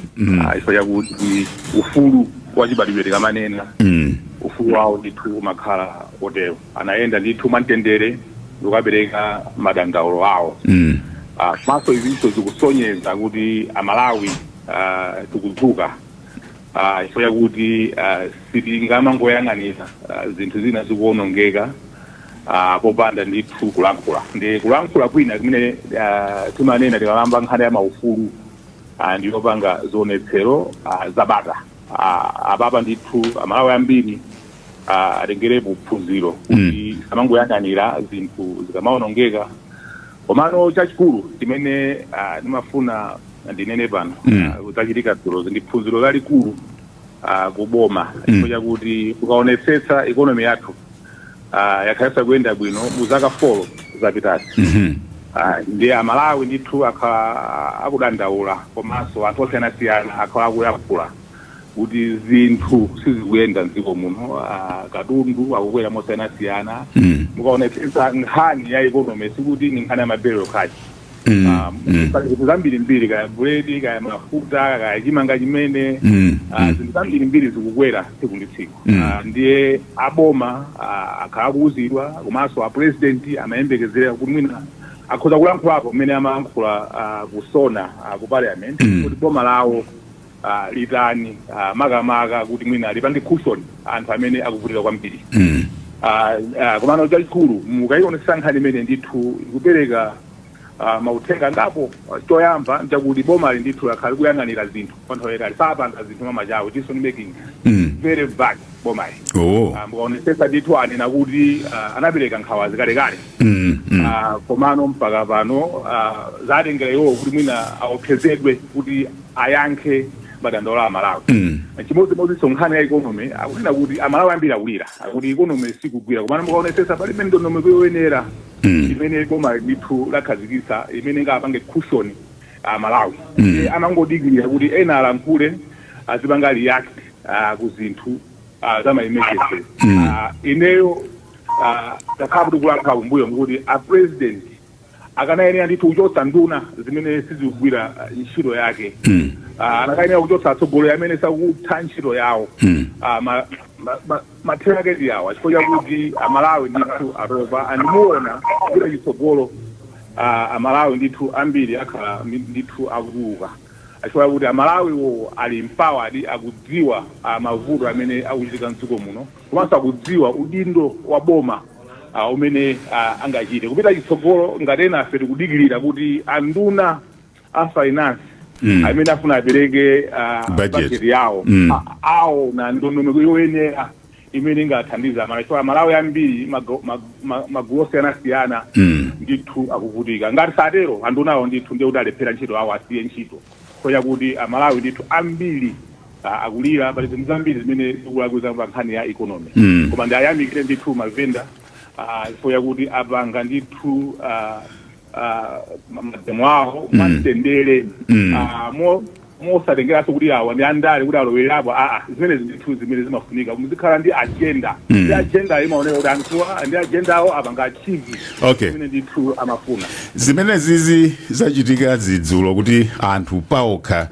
Speaker 5: chifukwa chakuti ufulu wachibadwidwe tikamanena, ufulu wawo ndithu umakhala otero. Anayenda ndithu mwamtendere ndikukapereka madandaulo awo. Komanso izinso zikusonyeza kuti Amalawi tikudzuka, chifukwa chakuti sitingamangoyang'anira zinthu zina zikuwonongeka popanda ndithu kulankhula. Ndi kulankhula kwina kumene timanena tikalamba nkhani ya maufulu, ndiyopanga zionetsero zabata. Apapa ndithu Amalawi ambiri atengerepo phunziro kuti amangoyang'anira zinthu zikamawonongeka. Komano chachikulu chimene ndimafuna ndinene pano, zachitika dzulo ndi phunziro lalikulu kuboma, chifukwa chakuti ukaonetsetsa economy yathu yakhalanso kuyenda bwino mu zaka 4 zapitazi. Ndi Amalawi ndithu akhala akudandaula, komanso anthu osiyanasiyana akhala akuyankhula kuti zinthu sizikuyenda mdziko muno, katundu akukwera mosiyanasiyana. Mukaonetsetsa nkhani ya economy, sikuti ni nkhani ya mabelo yokhachi. Pali zinthu zambirimbiri, kaya buledi, kaya mafuta, kaya chimanga chimene, zinthu zambirimbiri zikukwera tsiku ndi tsiku. Ndiye aboma akhala akuwuzidwa, komanso a president amayembekezera kuti mwina akhoza kulankhulapo mmene amalankhula kusona ku parliament, kuti boma lawo litani, makamaka kuti mwina lipange cushion anthu amene akuvutika kwambiri. Komano chachikulu, mukayionetsa nkhani imene ndithu ikupereka mauthenga angapo. Choyamba nchakuti bomali ndithu lakhala likuyang'anira zinthu kwa nthawi yayitali, sapanga zinthu mwamachawi, decision making very bad bomali. Mukaonetsetsa ndithu anena kuti anapereka nkhawazi kalekale, komano mpaka pano zatengera iwowo kuti mwina aopsezedwe kuti ayankhe madandaulo a Amalawi. Chimodzimodzinso nkhani ya economy, akunena kuti Amalawi ambiri akulira, akuti economy sikugwira, komano mukaonetsetsa palibe ndondomeko yoyenera imene boma ndithu lakhazikitsa imene ingapange cushion Amalawi. Amangodikirira kuti ena alankhule, azipanga react ku zinthu za ma emergencies. Ineyo takhala kuti kulankhula kumbuyo kuti a president akanayenera ndithu kuchotsa nduna zimene sizikugwira ntchito yake. Anakayenera kuchotsa atsogoleri amene sakutha ntchito yawo. Mathero ake ndi awa, chifukwa chakuti Amalawi ndithu atopa. Andimuona kupita chitsogolo, Amalawi ndithu ambiri akhala ndithu akutuluka, chifukwa chakuti Amalawiwo ali empowered, akudziwa mavuto amene akuchitika mdziko muno, komanso akudziwa udindo wa boma umene angachite kupita chitsogolo. Ngati ena afe tikudikirira kuti anduna a finance amene afuna apereke
Speaker 2: Budget.
Speaker 5: Budget yawo, awo na ndondomeko yoyenera imene ingathandize Amalawi, chifukwa Amalawi ambiri magulu osiyanasiyana ndithu akuvutika. Ngati satero andunawo ndithu, ndiye kuti alephera ntchito awo, asiye ntchito, chifukwa chakuti Amalawi ndithu ambiri akulira. Pali zinthu zambiri zimene zikulakwika pa nkhani ya economy. Koma ndiyamikire ndithu mavenda, chifukwa chakuti apanga ndithu mademo awo mwamtendere, mosatengeranso kuti awa ndi andale kuti alowerapo. Aa, zimene ndithu zimene zimafunika, muzikhala ndi agenda. Ndi agenda imaoneka kuti anthuwa ndi agenda awo apanga achieve zimene ndithu amafuna.
Speaker 2: Zimene zizi zachitika dzulo, kuti anthu paokha,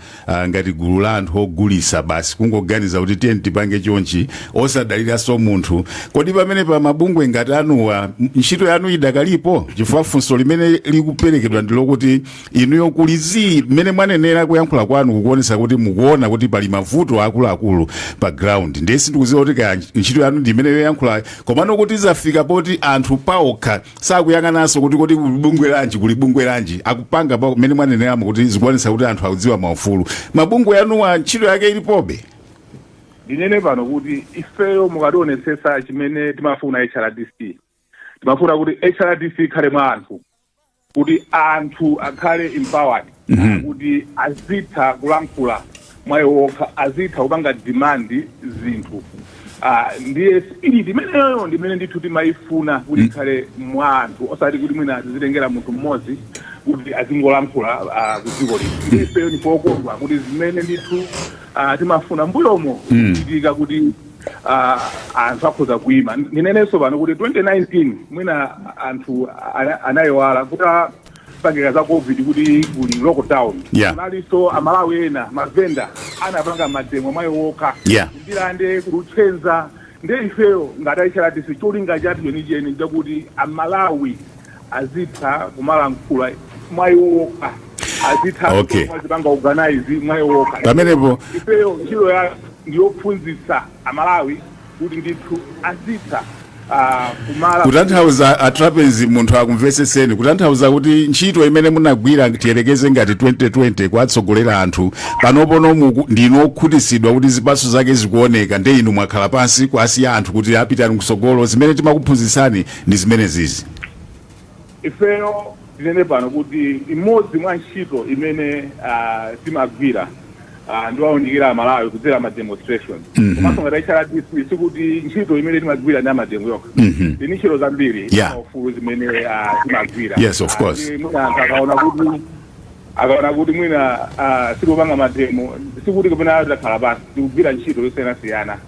Speaker 2: ngati gulu la anthu ogulisa basi kungoganiza kuti tiye tipange chonchi, osadaliranso munthu, kodi pamene pa mabungwe ngati anuwa ntchito yanu idakalipo? Chifukwa funso limene likuperekedwa ndi lokuti inuyo kulizi mmene mwanenera kuyankhula kwanu kukuonesa kuti mukuona kuti pali mavuto akuluakulu pa ground, ndiye sindikudziwa kuti kaya ntchito yanu ndi imene yoyankhula, komano kuti zafika poti anthu paokha sakuyang'ananso kuti kodi kuli bungwe lanji, kuli bungwe lanji, akupanga pa mmene mwaneneramo kuti zikuonesa kuti anthu akudziwa maufulu, mabungwe anuwa ntchito yake ilipobe?
Speaker 5: Ndinene pano kuti ifeyo mukationetsetsa, chimene timafuna HRDC, timafuna kuti HRDC ikhale mwa anthu, kuti anthu akhale empowered, kuti azitha kulankhula mwa iwo okha, azitha kupanga demand zinthu. Ndiye spirit imeneyo ndimene ndithu timayifuna kuti ikhale mwa anthu, osati kuti mwina tizitengera munthu mmodzi kuti azingolankhula ku dziko lino. Ndiye ifeyo ndipokondwa kuti zimene ndithu timafuna mbuyomo kuchitika, kuti anthu akhoza kuima. Ndinenenso pano kuti 2019 mwina anthu anayiwala kuti pangika za COVID, kuti kuli lockdown, kunalinso Amalawi ena, mavenda, anapanga mademo mwa iwo okha Ndirande, kuLuchenza. Ndiye ifeyo ngati HRDC, cholinga chathu chenicheni chakuti Amalawi azitha kumalankhula mwa iwo okha, azitha kumazipanga organize mwa iwo okha.
Speaker 2: Pamenepo
Speaker 5: ifeyo ntchito ya ndiyophunzitsa Amalawi kuti ndithu azitha kumala
Speaker 2: Kutanthauza, a Trapence, munthu akumvetsetseni, kutanthauza kuti ntchito imene munagwira, tiyelekeze ngati 2020, kuwatsogolera anthu, panopono ndinu okhutitsidwa kuti zipatso zake zikuoneka, nde inu mwakhala pansi kuasiya anthu kuti apitani kusogolo, zimene timakuphunzitsani ndi zimene zizi?
Speaker 5: Ifeyo tinene pano kuti imodzi mwa ntchito imene timagwira ndiwaunikira Amalawi kudzera ma demonstration. Komanso ngati HRDC, sikuti ntchito imene timagwira ndi amademo yokha. Tini ntchito zambiri maufulu zimene timagwira.
Speaker 2: Yes, of course.
Speaker 5: Ndi mwina anthu akaona kuti mwina sikupanga mademo, sikuti kapena takhala pansi. Tikugwira ntchito yosiyanasiyana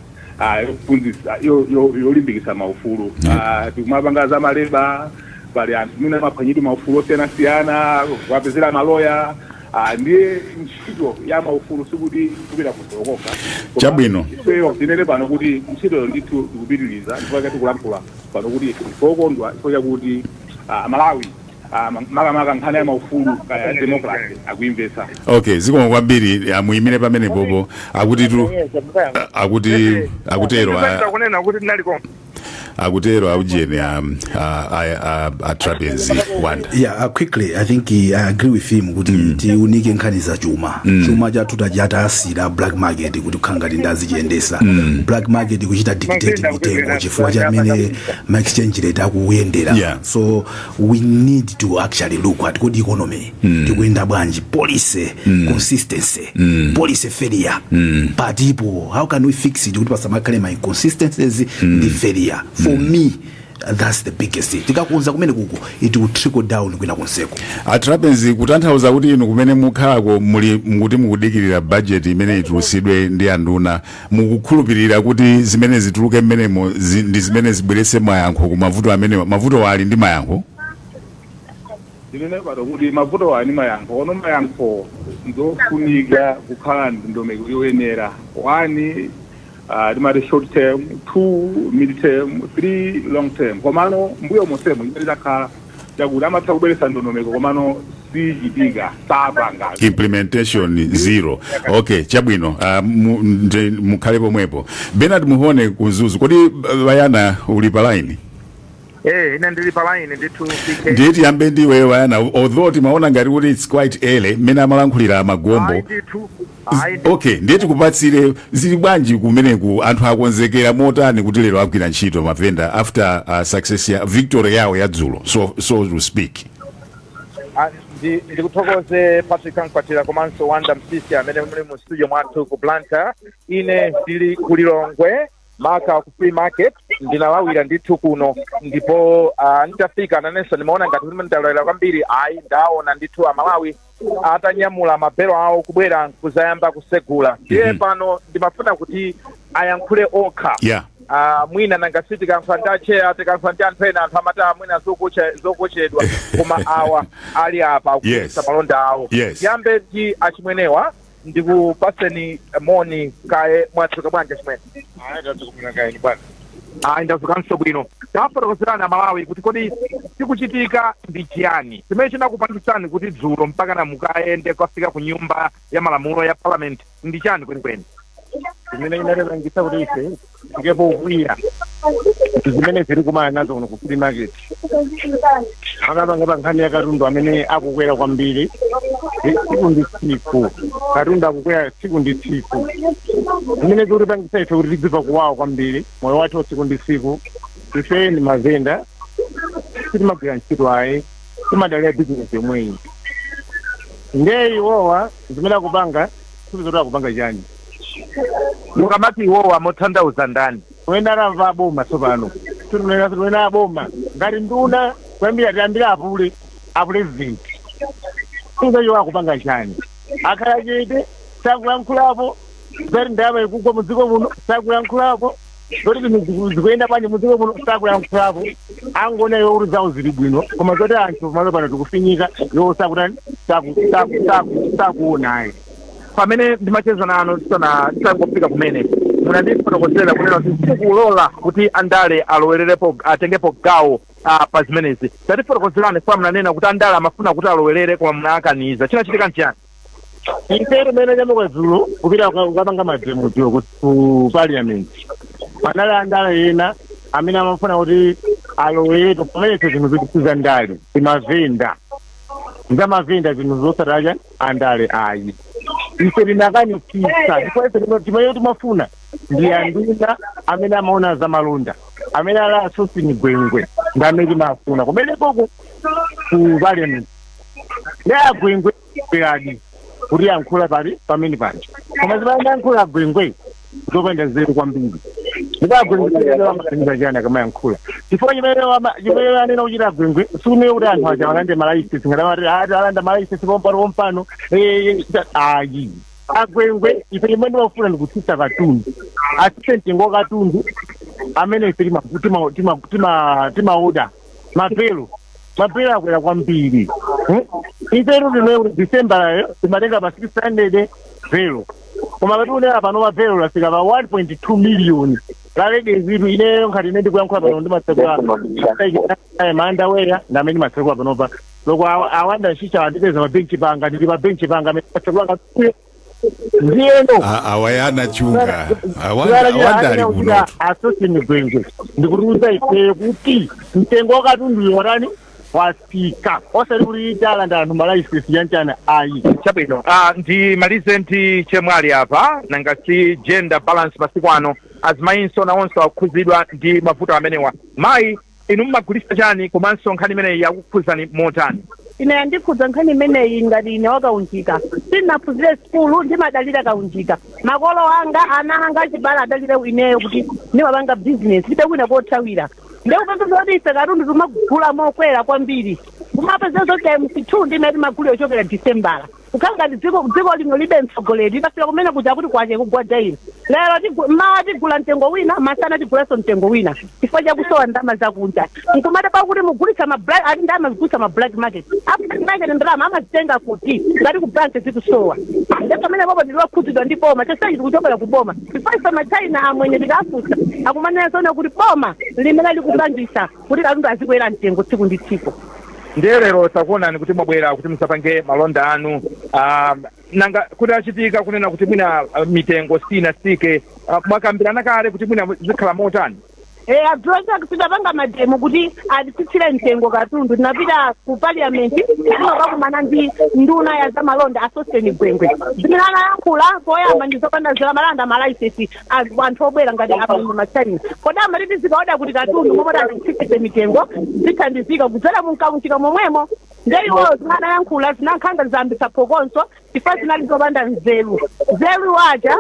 Speaker 5: yophunzitsa, yolimbikitsa maufulu. Tikumapanga za maleba, pali anthu mwina amaphwanyidwa maufulu osiyanasiyana, kuwapezera maloya. Ndiye ntchito ya maufulu sikuti kupita kusolokoka.
Speaker 2: Chabwino.
Speaker 5: Ifeyo tinene pano kuti ntchitoyo ndithu tikupitiriza, chifukwa chake tikulankhula pano kuti ife tikokondwa chifukwa chakuti Malawi, makamaka nkhani ya maufulu kaya democracy, akuimvetsa.
Speaker 2: Okay, zikomo kwambiri. Muyimire pamene popo. Akuti tu akuti akutero
Speaker 7: Kunena kuti ndinaliko.
Speaker 2: Akutero aujeni a Trapence Wanda.
Speaker 3: Yeah, quickly, I think I agree with him kuti tiunike nkhani za chuma. Chuma chathu tachita black market kuti kukhala ngati ndazichiyendesa. Black market kuchita dictate mitengo chifukwa chamene ma exchange rate akuyendera. So we need to actually look at good economy, tikuyenda bwanji, policy consistency, policy failure patipo, how can we fix it kuti pasamakhale ma inconsistencies ndi failure? For me, that's the biggest thing. Tikakonza kumene kuko, it will trickle down kwina konseko.
Speaker 2: A Trapence, kutanthauza kuti inu kumene mukhalako muli mukuti mukudikirira budget imene itulusidwe ndi anduna, mukukhulupirira kuti zimene zituluke mmenemo ndi zimene zibweretse mayankho ku mavuto amene mavuto ali ndi mayankho?
Speaker 5: Ndinene pano kuti mavuto ali ndi mayankho. Ono mayankho ndofunika kukhala ndondomeko yoyenera. One, timati short term, two, mid term, three, long term. Komano mbuyo monsemo imene takhala chakuti amatha kubweretsa ndondomeko, komano sichitika, sapanga.
Speaker 2: Implementation zero. Okay, chabwino. Mukhale pomwepo. Bernard Muhone ku Mzuzu, kodi Bayana uli pa line?
Speaker 7: Eh, ine ndili pa line ndithu, PK.
Speaker 2: Ndiye tiyambe ndiwe, Bayana, although timaona ngati kuti it's quite early mmene amalankhulira Magombo.
Speaker 7: Ayi ndithu. Ayi ndithu.
Speaker 2: Okay, ndiye tikupatsire. Zili bwanji kumeneku? Anthu akonzekera motani kuti lero agwira ntchito mavenda after success ya victory yawo ya dzulo, so to speak?
Speaker 7: Ah, ndikuthokoze Patrick Kankwatira komanso Wanda Msisi amene muli mu studio mwathu ku Blantyre. Ine ndili ku Lilongwe, maka ku Free Market. Ndinalawira ndithu kuno, ndipo nditafika nanenso ndimaona ngati kuti ndalawira kwambiri. Ayi, ndaona ndithu Amalawi atanyamula mabelo awo kubwera kuzayamba kusegula. Ndiye pano ndimafuna kuti ayankhule okha. Mwina nanga si tikankhula ndi acheya, tikankhula ndi anthu ena, anthu amati, "Ah, mwina zokuchedwa," koma awa ali apa akugulitsa malonda awo. Yambe ndi achimwenewa. Ndikupaseni moni kaye. Mwadzuka bwanji, achimwene?
Speaker 8: Ayi, tadzuka kaini bwana.
Speaker 7: Ayi, ndadzukanso bwino. Tafotokozerani Amalawi kuti kodi chikuchitika ndi chiyani chimene chinakupangitsani kuti dzulo mpaka na mukayende kukafika ku Nyumba ya Malamulo ya Parliament, ndi chani kwenikweni?
Speaker 8: Zimene inatipangitsa kuti ife tifikepo kukwiya ndi zimene ziri kumana nazo kuno ku Free Market, akapanga pa nkhani ya katundu amene akukwera kwambiri. Tsiku ndi tsiku katundu akukwera, tsiku ndi tsiku, zimene zikutipangisa ife kuti tidzimva kuwawa kwambiri moyo wathu wa tsiku ndi tsiku. Ife ndi mavenda, sitimagwira ntchito ayi, timadalira bizinesi yomweyi. Ndiye iwowa zimene akupanga, sizoti akupanga chani.
Speaker 7: Mukamati iwowa, mutanthauza ndani?
Speaker 8: Kuyenda atamva aboma tsopano, titunena aboma ngati nduna, kuyambira tiyambira apule apresident, iwo akupanga chani? Akhala chete, sakuyankhulapo zati ndalama ikugwa mudziko muno, sakuyankhulapo zoti zinthu zikuyenda bwanji mudziko muno, sakuyankhulapo. Angona iwo kuti zawo zili bwino, koma zoti anthu pamalo pano tikufinyika, iwo sakutani, sakuonayi.
Speaker 7: Pamene ndimacheza nanu tisangofika kumene, munandifotokozera kunena kuti sikulola kuti andale alowererepo, atengepo gawo pa zimenezi. Tatifotokozerani, kwa munanena kuti andale amafuna kuti alowerere, koma munakaniza. Chinachitika nchiyani?
Speaker 8: Ife tumene nyamuka dzulo kupita kukapanga mademo dzulo ku parliament, panali andale ena amene amafuna kuti alowerere. Pamene ife zinthu zikusiza ndale, timavenda zamavenda, zinthu zosatacha andale ayi. Ife tinakanikisa chifukwa ife timene timafuna ndi anduna amene amaona zamalonda, amene ali a Sosten Gwengwe, ndi amene timafuna kumenekoko ku parliament. Ndi agwengwe bweradi kuti yankhula pali pamene paja, koma zimene yankhula agwengwe zopanda nzeru kwambiri. Ndipo agwengwe amaganiza chani akamayankhula? Chifukwa chimene anena kuchita agwengwe, sikunene kuti anthu aja alande malaisesi, ngati amati ati alanda malaisesi pompano pompano, ayi. Agwengwe, ife chimene timafuna ndi kutsitsa katundu, atsitse mtengo wa katundu amene ife timaoda. Mabelo akwera kwambiri. Ifetu tinoye kuti December timatenga pa 600 belo, koma patiunera pano pa belo lafika pa 1.2 million la ladies. Itu ineyo nkhati ine ndikuyankhula pano ndimatsekula mandaweya, ndi amene ndimatsekula panopa. Loko awanda chicha andipeza pa benchi panga, ndili pa benchi panga amene ndimatsekula katundu. Ndiyeno
Speaker 2: Awayana chunga awanda awanda ali kunotu.
Speaker 8: A Sosten Gwengwe ndikutiuza ifeyo kuti mtengo wa katundu watani, watsika, osati kuti talanda anthu malaisesi yanchana ayi.
Speaker 7: Chabwino, ndimalize ndi chemwali apa. Nanga si gender balance masiku ano, azimayinso nawonso akukhuzidwa ndi mavuto amenewa. Mayi, inu mmagulitsa chani, komanso nkhani imeneyi yakukhuzani motani?
Speaker 9: Ine yandikhudza nkhani imeneyi. Ngati ine wakaunjika, sindinaphunzire sukulu, ndimadalira kaunjika. Makolo anga, ana anga achibale adalira ineyo kuti ndimapanga bizinesi, libe kwina kothawira. Ndikupeza kuti ife katundu timagula mokwera kwambiri, kumapeza zoti times 2 ndimene timagula yochokera Decembala. Kukhala ngati dziko lino libe mtsogoleri. Litafika kumene kuja kuti kwache kugwa ino lero, mawa tigula mtengo wina, masana tigulanso mtengo wina, chifukwa chakusowa ndalama zakunja. Nkumati pakuti mugulitsa ma black, ati ndalama zigulitsa ma black market. A black market ndalama amazitenga kuti, ngati ku bank zikusowa? Ndipo pamene popo ndiliwakhudzidwa ndi boma, chonsechi tikuchokera ku boma, chifukwa ife machina amwenye tikafunsa akumanena zona kuti boma limene likupangisa kuti katundu azikwera mtengo tsiku ndi tsiku.
Speaker 7: Ndiye lero takuonani kuti mwabwera kuti musapange malonda anu. Nanga kuti achitika kunena kuti mwina mitengo sinasike, mwakambirana kale kuti mwina zikhala motani?
Speaker 9: Adzulo tidapanga mademo kuti atitsitsire mtengo katundu. Tinapita ku parliament, tinokakumana ndi nduna ya zamalonda a Sosten Gwengwe. Zimene anayankhula poyamba ndi zopanda zilamalanda malaisesi anthu obwera ngati amwenye, machina. Kodi amati tizikaoda kuti katundu momwe atitsitsire mitengo zithandizika kudzera munkaunjika momwemo? Ndiye iwowo zimene anayankhula zinankhanga zambisa phokoso, chifukwa zinali zopanda nzeru. Nzeru waja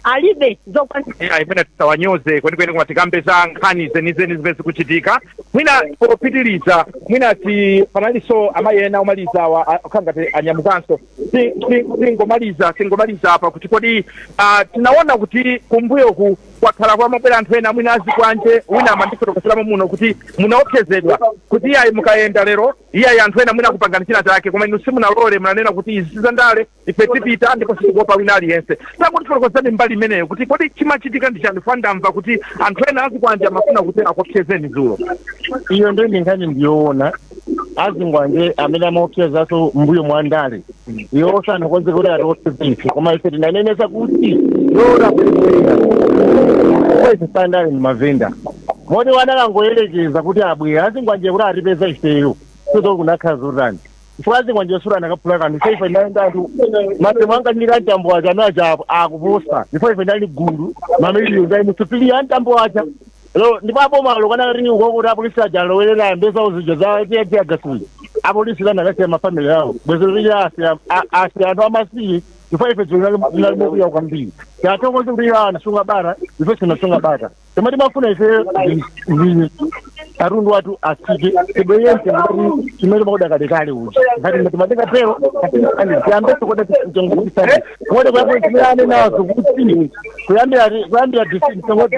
Speaker 9: alibe zokwanisa.
Speaker 7: Ayi, mwina tisawanyoze kwenikweni, koma tikambe za nkhani zenizeni zimene zikuchitika. Mwina popitiriza, mwina ti panalinso amayi ena omalizawa okhala ngati anyamukanso. Tingomaliza apa kuti kodi tinaona kuti kumbuyoku kwakhala kwamabwera anthu ena mwina azikwanje. Wina amandifotokozeramo muno kuti munaopsezedwa kuti iyayi, mukayenda lero, iyayi, anthu ena mwina akupangani china chake, koma inu simunalole. Munanena kuti izi sizandale, ife tipita ndipo sitikuopa wina aliyense. Tangotifotokozani mbali imeneyo kuti kodi chimachitika ndi chani? Fa ndamva kuti anthu ena azikwanje amafuna kuti akuopsezeni dzulo.
Speaker 8: Iyo ndiyo ndi nkhani ndiyoona. Azingwanje amene amaopsezaso mbuyo mwa ndale, iwo sanakonze kuti atiopseze ife, koma ife tinanenesa kuti lora bwera ife sandale ni mavenda, moti wanakangoyerekeza kuti abwera azingwanje kuti atipeza ifeyo, sizo kunakhala zotani. Chifukwa zikwanje sura anakaphula kanthu. Chifukwa ife ndali anthu mademo ankachitika mtambo aja amene aja akuposa. Chifukwa ife ndali gulu mamiliyoni ali musupiliya mtambo aja. Lo ndipo abomalo kana ri uko apolisi aja alowerera ayambe zawo zija za teargas. Apolisi lana akasiya mafamily awo. Bwezero lija asiya asiya anthu amasiye chifukwa ife tinali kwambiri. Tiathokoze kuti iwo anasunga bata, ife sinasunga bata. Koma timafuna ife katundu wathu atsike, tibwerere mtengo kuti chimene timakoda kalekale uja. Ngati timatenga pero tiyambeso koda mtengo kuti sandi kodi kwapo chimene anenazo kuti kuyambira mtengo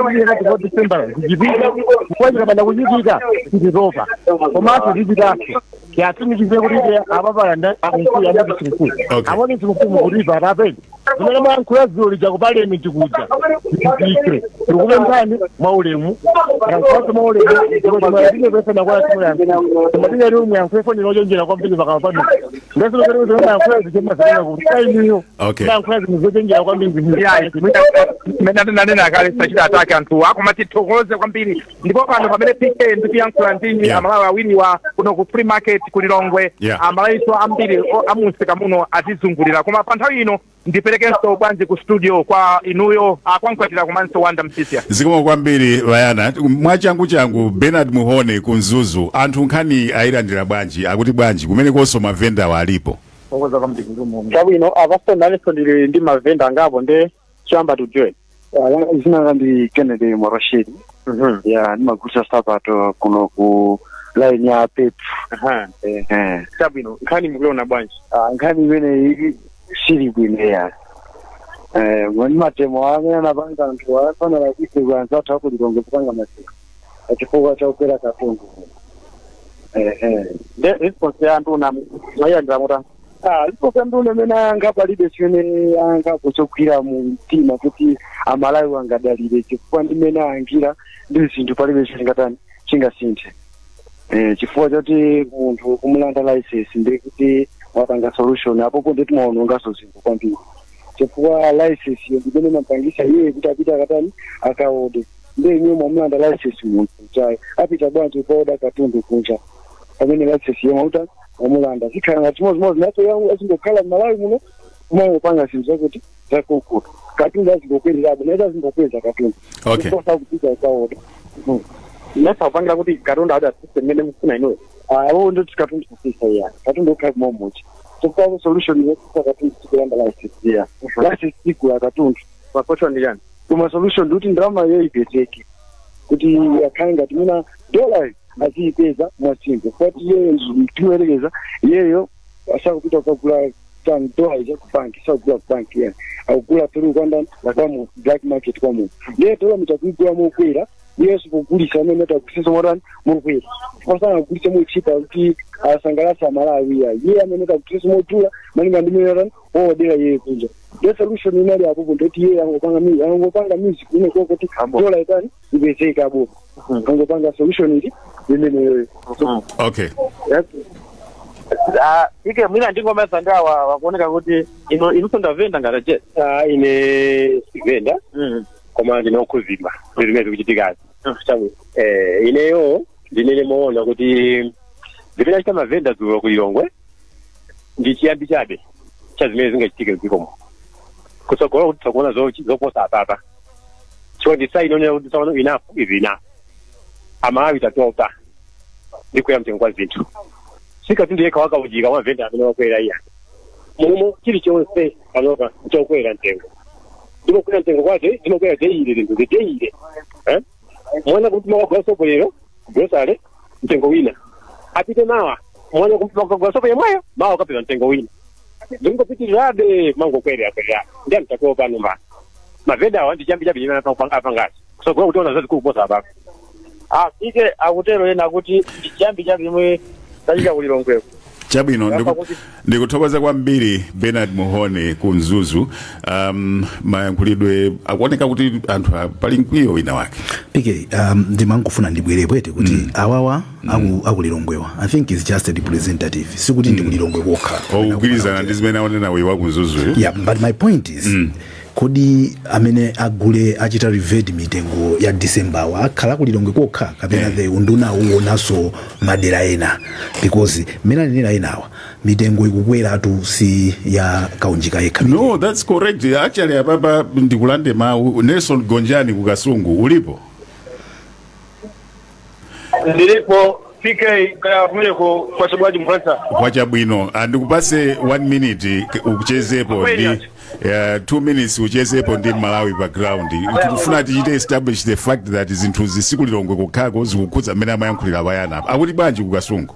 Speaker 8: kwa December zichitika, chifukwa chikapanda kuchitika tititopa. Komanso tichitanso yatsimikize kuti apapala akunkuya anditi
Speaker 2: Okay.
Speaker 8: amoni chimfumu kuti patapeni zimene mwayankhula dzulo lija ku parliament kuja zichitike. Tikupemphani mwaulemu, yankhulaso mwaulemu, ndipo nakwala simuyankhula koma tinati muyankhule foni lochenjera kwambiri pakamwa pano ndesinokuti mwayankhula zichema kuti kainiyo mwayankhula zinthu zochenjera kwambiri.
Speaker 7: Yeah, mmene tinanena kale, sachita attack anthu akoma tithokoze kwambiri. Ndipo pano pamene PK ndikuyankhula ndi Amalawi awiriwa kuno ku free market ku Lilongwe, Amalawinso ambiri amusika muno atizungulira. Koma pa nthawi ino ndiperekenso bwanji ku studio kwa inuyo akwankwatira komanso Wanda Msisia.
Speaker 2: Zikomo kwambiri, Vayana. Mwachangu changu, Bernard Muhone ku Mzuzu, anthu nkhani ayilandira bwanji? Akuti bwanji kumenekonso mavenda alipo?
Speaker 10: Chabwino, apaso nalenso ndili ndi mavenda angapo, nde choyamba tudziwe.
Speaker 4: Zina langa ndi Kennedy Moroshidi. Ya, ndimagulitsa sapato kuno ku line ya Pep.
Speaker 10: Chabwino, nkhani mukuiona bwanji?
Speaker 4: Ah, nkhani imene sili bwino ya mwani mademo amene anapanga anthu afanana kuite kuanza athu akulilonge kupanga mademo achifukwa chakukwera katundu.
Speaker 10: Nde response ya anthu na mwayilandira motani?
Speaker 4: Ah, response ya nduna imene ayankha, palibe chimene ayankhapo chogwira mu mtima kuti Amalawi angadalire, chifukwa ndimene ayankhira ndi zinthu palibe chingatani chingasinthe, chifukwa choti munthu kumulanda license ndi kuti wapanga solution apopo ndi timaonongaso zinthu kwambiri, chifukwa license iyo ndimene imapangisa iye kuti apite akatani akaode. Ndi inuyo mwamulanda license munthu ujayo, apita bwanji kuoda katundu kunja pamene license yomwe uta mwamulanda? Zikhala ngati chimodzimodzi naso yangu azingokhala m'Malawi muno kumangopanga zinthu zakuti zakunkuta katundu azingokwererabe naye azingokweza katundu chifukwa sakupita kukaoda.
Speaker 10: Nesa kupangira kuti katundu adi asise mmene mufuna inuyo?
Speaker 4: Awo ndoti katundu kusisa iya, katundu okhala kumomucha, chifukwa solution yokusa katundu sikulanda license iya, license igula katundu.
Speaker 10: Solution ndi chani?
Speaker 4: Koma solution ndikuti ndalama iyo ipezeke kuti akhale ngati mwina dola aziyipeza mwasimbo, poti iyeyo timuyerekeza iyeyo asakupita kukagula chani dola ija ku banki, sakugula ku banki yani, akugula through kwandani, kwa black market kwa munthu. Ndiye dola muchakuigula mokwera, iyenso kugulisa amene atagulisa motani mokwera, pasana agulise mochipa kuti asangalatse Amalawi iya, iye amene atagulisa modula malinga ndi mene atani woodera iye kunja. Ndiye solution inali apopo ndoti iye angopanga music ine kuti dola itani ipezeke apopo, angopanga solution ili imeneyoyo.
Speaker 10: Ah, ike mwina ndingomesa ndi awa wakuoneka kuti ino inunso ndavenda ngati je.
Speaker 11: Ah, ine sivenda, koma ndinokhuzidwa ndi zimene zikuchitikazi.
Speaker 10: Chabwino.
Speaker 11: Ineyo ndinene moona kuti zimene achita mavenda dzulo ku Lilongwe ndi chiyambi chabe cha zimene zingachitike mdzikomo kutsogolo, kuti tsakuona zoposa apapa, chifukwa ndi sign onena kuti tsopano enough is enough. Amalawi tatopa ndi kukwera mtengo kwa zinthu. Si katundu yekha wakaunjika wamavenda amene wakwera iya, mumo chilichonse panopa chokwera mtengo, ndipo kukwera mtengo kwake zimakwera daily, zinthu zi daily, eh? Mwana kuti makagula sopo lero grocery mtengo wina, apite mawa mwana makagula sopo yemweyo mawa ukapeza mtengo wina, zingopitirirabe kumangokwerera kwerera. Ndi anthu tatopa pano mba mavenda awa ndi chiyambi chabe chimene apangazi, kutsogolo kutiona zazikulu kuposa apapa.
Speaker 10: Ah, ike akutero ena kuti ndi chiyambi chabe chomwe tachita ku Lilongweko.
Speaker 2: Chabwino.
Speaker 10: Yamba kuti
Speaker 2: Ndikuthokoza kwambiri, Bernard Muhone ku Mzuzu. Mayankhulidwe akuoneka kuti anthu pali mkwiyo wina wake.
Speaker 3: PK, ndimangofuna ndibwerepo ete kuti awawa akulilongwewa I think is just a representative, sikuti ndi kulilongwe kokha.
Speaker 2: Okugwirizana ndi zimene aonena uyu wa ku Mzuzuyu.
Speaker 3: Yeah, but my point is, kodi amene agule achita revert mitengo ya December wa akhala kulilongwe kokha kapena the unduna uwonanso madera ena? Because mmene anenera enawa Mitengo ikukweratu, si ya kaunjika yekha.
Speaker 2: No, that's correct. Actually, apapa ndikulande mawu. Nelson Gonjani kuKasungu, ulipo?
Speaker 10: Ndilipo, PK. Kaya kumeneko kwachabwanji mfransa?
Speaker 2: Kwachabwino. Andikupase 1 minute uchezepo ndi 2 minutes uchezepo ndi Malawi background. Tikufuna tichite establish the fact that zinthu si ku Lilongwe kokhako zikukhudza mmene amayankhulira bayana apa. Akuti bwanji kuKasungu?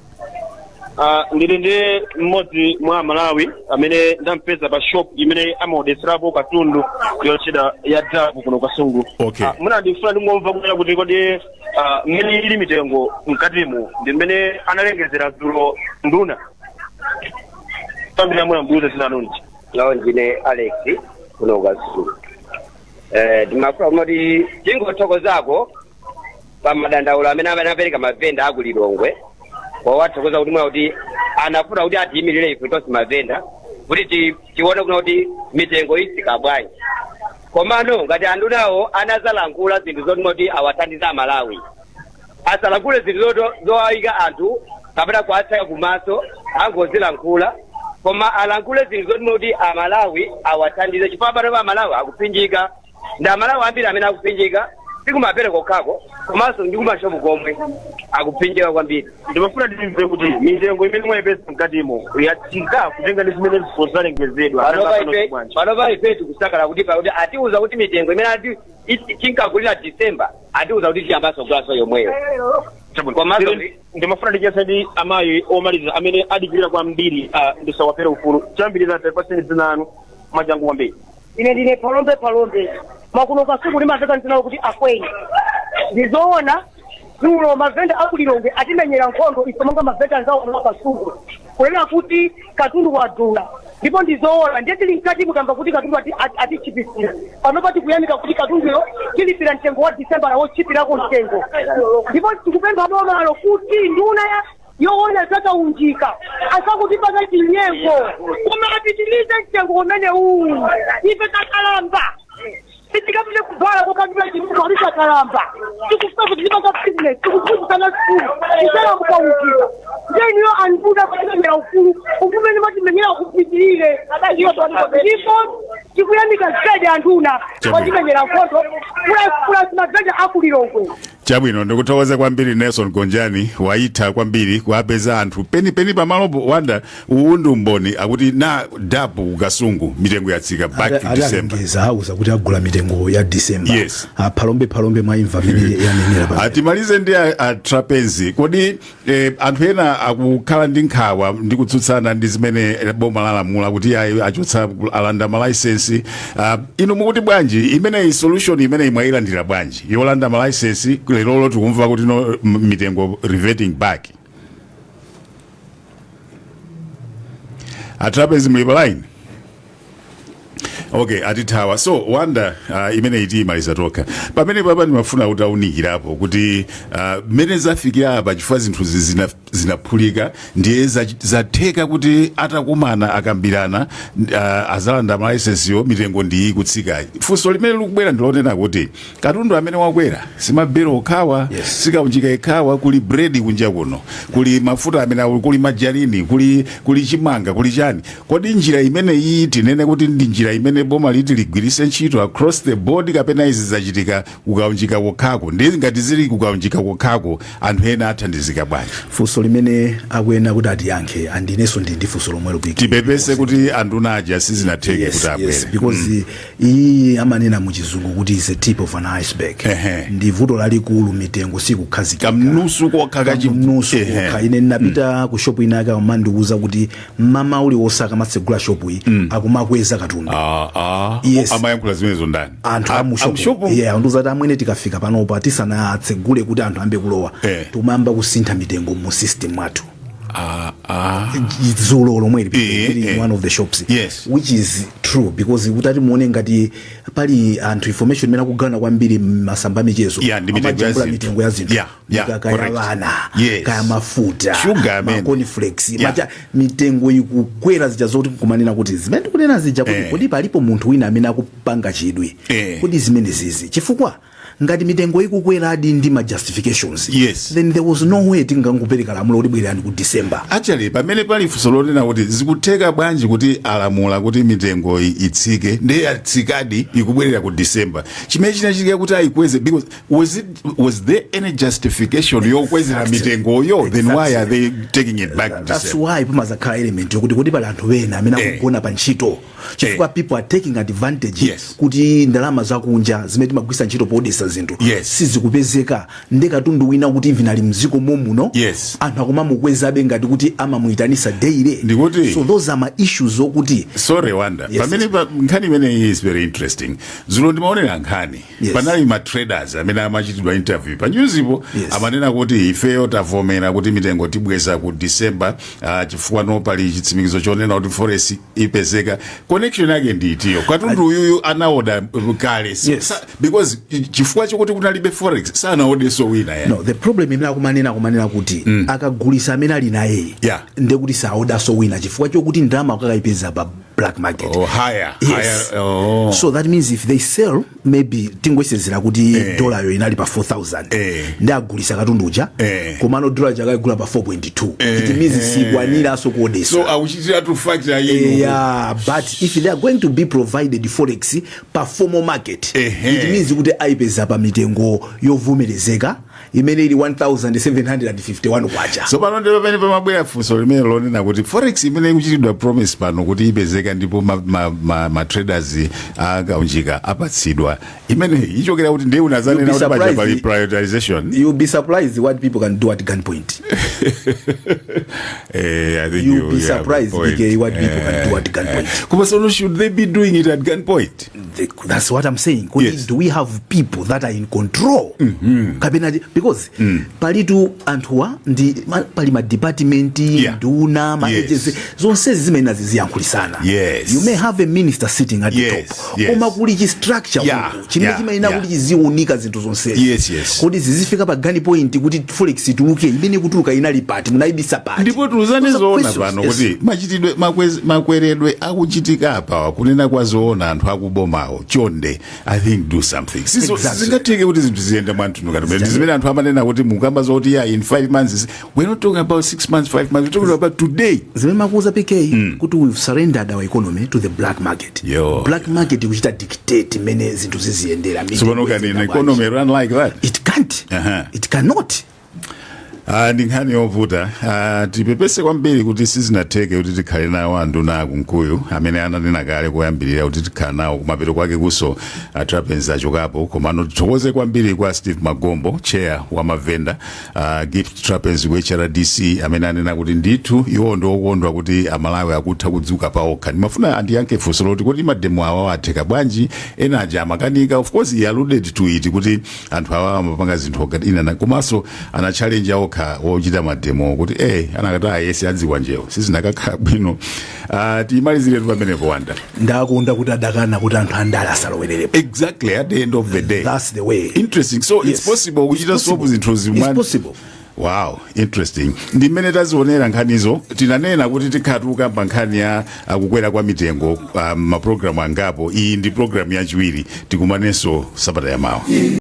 Speaker 10: Ndili ndi mmodzi mwa Malawi amene ndampeza pa shop imene amaodeserapo katundu yotchedwa ya Dabu kuno Kasungu. Muna ndifuna ndingomva kunena kuti kodi mmene ili mitengo mkatimu ndi mmene analengezera dzulo nduna pambira? Muna mbuza zinanunji.
Speaker 12: Nawo ndine Alex kuno Kasungu. Ndimafuna kuti tingothokozako pa madandaulo amene anapereka mavenda aku Lilongwe, powathokoza kuti mwa kuti anafuna kuti atiyimirire ife tonse mavenda kuti tione kuna kuti mitengo itsika bwanji. Komano ngati andunawo anazalankhula zinthu zoti moti awathandiza Amalawi, asalankhule zinthu zowayika anthu kapena kuwatseka kumaso angozilankhula, koma alankhule zinthu zoti moti Amalawi awathandize, chifukwa pano pa Amalawi akuphinjika. Ndi Amalawi ambiri amene akuphinjika, sikumapereka kokhako komanso ndi kumashopu komwe akuphinjika kwambiri.
Speaker 10: Ndimafuna ndimve kuti mitengo imene mwayipeza mkatimo yatsika kutenga ndi zimene zalengezedwa?
Speaker 12: Panopa ife tikusakala kuti pakuti atiuza kuti mitengo imene ati tinkagulira December, atiuza kuti tiyambanso kugulaso yomweyo. Komanso
Speaker 10: Ndimafuna ndicheze ndi amayi omaliza amene adikirira kwambiri, ndisawapere ufulu. Chambiriza, tapaseni dzina anu mwachangu kwambiri.
Speaker 9: Ine ndine Palombe Palombe makuno Kasuku, limaveka mdzina kuti Akweni. Ndizoona, dzulo mavenda akuLilongwe atimenyera nkhondo ife monga mavenda anzawo a Kasuku kunena kuti katundu wadula, ndipo ndizoona. Ndiye tili mkati mukamba kuti katundu atichipisira. Panopa tikuyamika kuti katunduyo tilipira mtengo wa Disembala wochipirako mtengo, ndipo tikupempha bomalo kuti nduna ya yoona zakaunjika asakutipanga chinyengo, koma apitilize mtengo umene uwu. Ife takalamba, sitikapite kubhala kokambira chimuka kuti takalamba, tikufuna kuti tipanga business, tikuphunzitsana sukulu tisera mukaunjika. Ndiye anduna patimenyera ufulu umene matimenyera kupitirire, ndipo tikuyamika zedi anduna patimenyera nkhondo plus mavenda akuLilongwe.
Speaker 2: Chabwino, ndikuthokoza kwambiri Nelson Gonjani, waitha kwambiri kuapeza anthu penipeni pamalopo. Wanda, uwu ndi umboni akuti na Dabu kuKasungu mitengo yatsika back to December.
Speaker 3: Alengeza, auza kuti agula mitengo ya December. Palombe Palombe, mwaimva amene yanenera pa
Speaker 2: Atimalize ndi a Trapence. Kodi anthu ena akukhala ndi nkhawa ndi kutsutsana ndi zimene boma lalamula kuti ayi, achotsa, alanda malaisensi. Inu mukuti bwanji imeneyi, solution imeneyi mwayilandira bwanji yolanda malaisensi? Lerolo tikumva kuti no, mitengo reverting back. A Trapence, muli pa line? Okay, atithawa. So Wanda, imene itiyimaliza tokha pamene papa ndimafuna kuti aunikirapo kuti mmene zafikira apa, chifukwa zinthuzi zinaphulika, ndiye zatheka kuti atakumana akambirana, azalanda malaisensiyo, mitengo ndiyi kutsika. Funso limene likubwera ndilonena kuti katundu amene wakwera simabelo okhawa, sikaunjika ikhawa, kuli bredi kunja kuno, kuli mafuta amene kuli majarini, kuli chimanga, kuli chani. Kodi njira imene iyi tinene kuti ndi njira imene boma liti ligwirise ntchito across the board, kapena izi zachitika kukaunjika kokhako? Ndi ngati zili kukaunjika kokhako, anthu ena athandizika bwanji?
Speaker 3: Funso limene akuyenera kuti atiyankhe, andinenso ndi funso lomwelo.
Speaker 2: Tipepese kuti anduna aja sizinatheke kuti abwere.
Speaker 3: Yes, because iyi amanena muchizungu kuti is a tip of an iceberg. Ndi vuto lalikulu, mitengo sikukhazikika.
Speaker 2: Kamnusu kokha.
Speaker 3: Kamnusu kokha. Ine ndinapita ku shopu ina yake, amandiuza kuti mama uliwonse akamatsegula shopu iyi akumakweza katundu.
Speaker 2: Yes. Amayankhula zimenezo ndani?
Speaker 3: Anthu amushopu.
Speaker 2: Amushopu?
Speaker 3: Yeah, andiuza kuti amwene, tikafika panopa tisanatsegule kuti anthu ambe kulowa, timayamba kusintha mitengo mu system mwathu. Dzulo lomweli ili in one of the shops, which is true, because kutati muone ngati pali anthu information imene akugana kwambiri masamba michezo,
Speaker 2: Yeah, ndi mitengo ya
Speaker 3: amajambula
Speaker 2: zinthu.
Speaker 3: mitengo ya zinthu, mikaka ya vana, kaya mafuta,
Speaker 2: Sugar amene.
Speaker 3: Ma cornflakes, macha, mitengo ikukwera zija zoti kumanena kuti zimene tikunena zija kuti kodi palipo munthu wina amene akupanga chidwi kodi zimene zizi, chifukwa Ngati mitengo ikukweradi ndi ma justifications, then there was no way tingangopereka lamulo kuti bwererani ku December.
Speaker 2: Actually, pamene pali funso lonena kuti zikutheka bwanji kuti alamula kuti mitengo itsike, ndiye yatsikadi, ikubwerera ku December. Chimene chinachitika kuti ayikweze, because was there any justification yokwezera mitengoyo? Then why are they taking it back to
Speaker 3: That's
Speaker 2: December?
Speaker 3: why pamazakhala element yokuti kuti pali anthu ena amene akugona pa ntchito, chifukwa people are taking advantage kuti ndalama zakunja zimene timagwisa ntchito podesa zinthu sizikupezeka, ndi katundu wina kuti even ali mdziko momuno, anthu akumamukwezabe ngati kuti amamuyitanisa daily.
Speaker 2: Ndikuti
Speaker 3: So those are my issues okuti
Speaker 2: Sorry, Wanda.
Speaker 3: Yes.
Speaker 2: Pamene nkhani imeneyi is very interesting. Dzulo ndimaonera nkhani, panali ma traders amene amachitidwa interview pa newsipo. Amanena kuti ifeyo tavomera kuti mitengo tibweza ku December, chifukwa no pali chitsimikizo chonena kuti forex ipezeka. Connection yake ndi itiyo? Katundu uyuyu anaoda kale. Because chifukwa chokuti kunalibe forex, sanaodenso wina ya.
Speaker 3: No, the problem imene akumanena kuti akagulisa amene ali naye, ndekuti saodaso wina, chifukwa chokuti ndalama akakayipeza pa black market.
Speaker 2: Oh, higher,
Speaker 3: Yes.
Speaker 2: higher, oh.
Speaker 3: So that means if they sell, maybe tingoyesezera kuti dolayo inali pa 4000, ndi agulisa katundu uja, komano dola chakayigula pa 4.2, it means sikwaniranso kuodesa.
Speaker 2: So akuchitira to factor inu.
Speaker 3: Yeah, but if they are going to be provided forex pa formal market, it means kuti ayipeza pa mitengo yovomerezeka imene ili 1751 kwacha.
Speaker 2: So pano ndi pamene pamabwera funso limene lonena kuti forex imene ikuchitidwa promise pano kuti ipezeka, ndipo ma traders akaunjika apatsidwa, imene ichokera kuti? Ndiye unazanena kuti paja pali prioritization.
Speaker 3: You'll be surprised what people can do at gunpoint.
Speaker 2: I think
Speaker 3: You'll be
Speaker 2: you have a
Speaker 3: surprised,
Speaker 2: point.
Speaker 3: BK, what people can do at gunpoint.
Speaker 2: Koma so should they be doing it at gunpoint?
Speaker 3: That's what I'm saying. Kuti do we have people that are in control kapena? Because palitu anthuwa ndi pali ma department, nduna, ma agency, zonsezi zimene ziziyankhulisana. You may have a minister sitting at the top, koma kuli chi structure uku chimene chimayenera kuti chiziunika zinthu zonsezi
Speaker 2: Yes.
Speaker 3: kuti zizifika pa gun point kuti forex ituluke. Imene ikutuluka inali pati? Munayibisa pati?
Speaker 2: Ndipo tiuzane
Speaker 3: Those are
Speaker 2: zoona
Speaker 3: questions.
Speaker 2: pano kuti machitidwe makweredwe akuchitika apawa, kunena kwa zoona, anthu akubomawo, chonde, I think do something. Sizingatheke kuti zinthu ziyende mwamtundu ngati ndi zimene anthu amanena kuti mukamba zoti ya in 5 months. We're not talking about 6 months, 5 months, we're talking about today.
Speaker 3: Zimene makuuza, PK, kuti we've surrendered our economy to the black market.
Speaker 2: Yo.
Speaker 3: Black market ikuchita dictate mmene zinthu ziziyendera.
Speaker 2: So pano can an economy run like that?
Speaker 3: It can't. It cannot.
Speaker 2: Ndi nkhani yovuta. Tipepese kwambiri kuti sizinatheke kuti tikhale nawo anduna akunkuyu amene ananena kale koyambirira kuti tikhala nawo. Kumapeto kwake kuso Trapence achokapo. Komano tithokoze kwambiri kwa Steve Magombo, chair wa mavenda, Gift Trapence ku HRDC, amene anena kuti ndithu iwo ndi okondwa kuti Amalawi akutha kudzuka paokha. Ndimafuna andiyankhe funso loti kuti mademo awa atheka bwanji, ena aja amakanika. Of course he alluded to it kuti anthu awa amapanga zinthu ina, komanso ana challenge okha wochita mademo kuti anakati ayese adziwa njewo, sizinakakhala bwino. Tiyimaliziretu pamenepo, Wanda.
Speaker 3: Ndakonda kuti adakana kuti anthu andale asalowererepo.
Speaker 2: Exactly, at the end of the day.
Speaker 3: That's the way.
Speaker 2: Interesting. So it's possible kuchita solve zinthu zimwe.
Speaker 3: It's possible.
Speaker 2: Wow, interesting. Ndi mmene tazionera nkhanizo. Tinanena kuti tikhala tikukamba nkhani ya kukwera kwa mitengo mapulogalamu angapo. Iyi ndi pulogalamu yachiwiri. Tikumanenso sabata yamawa.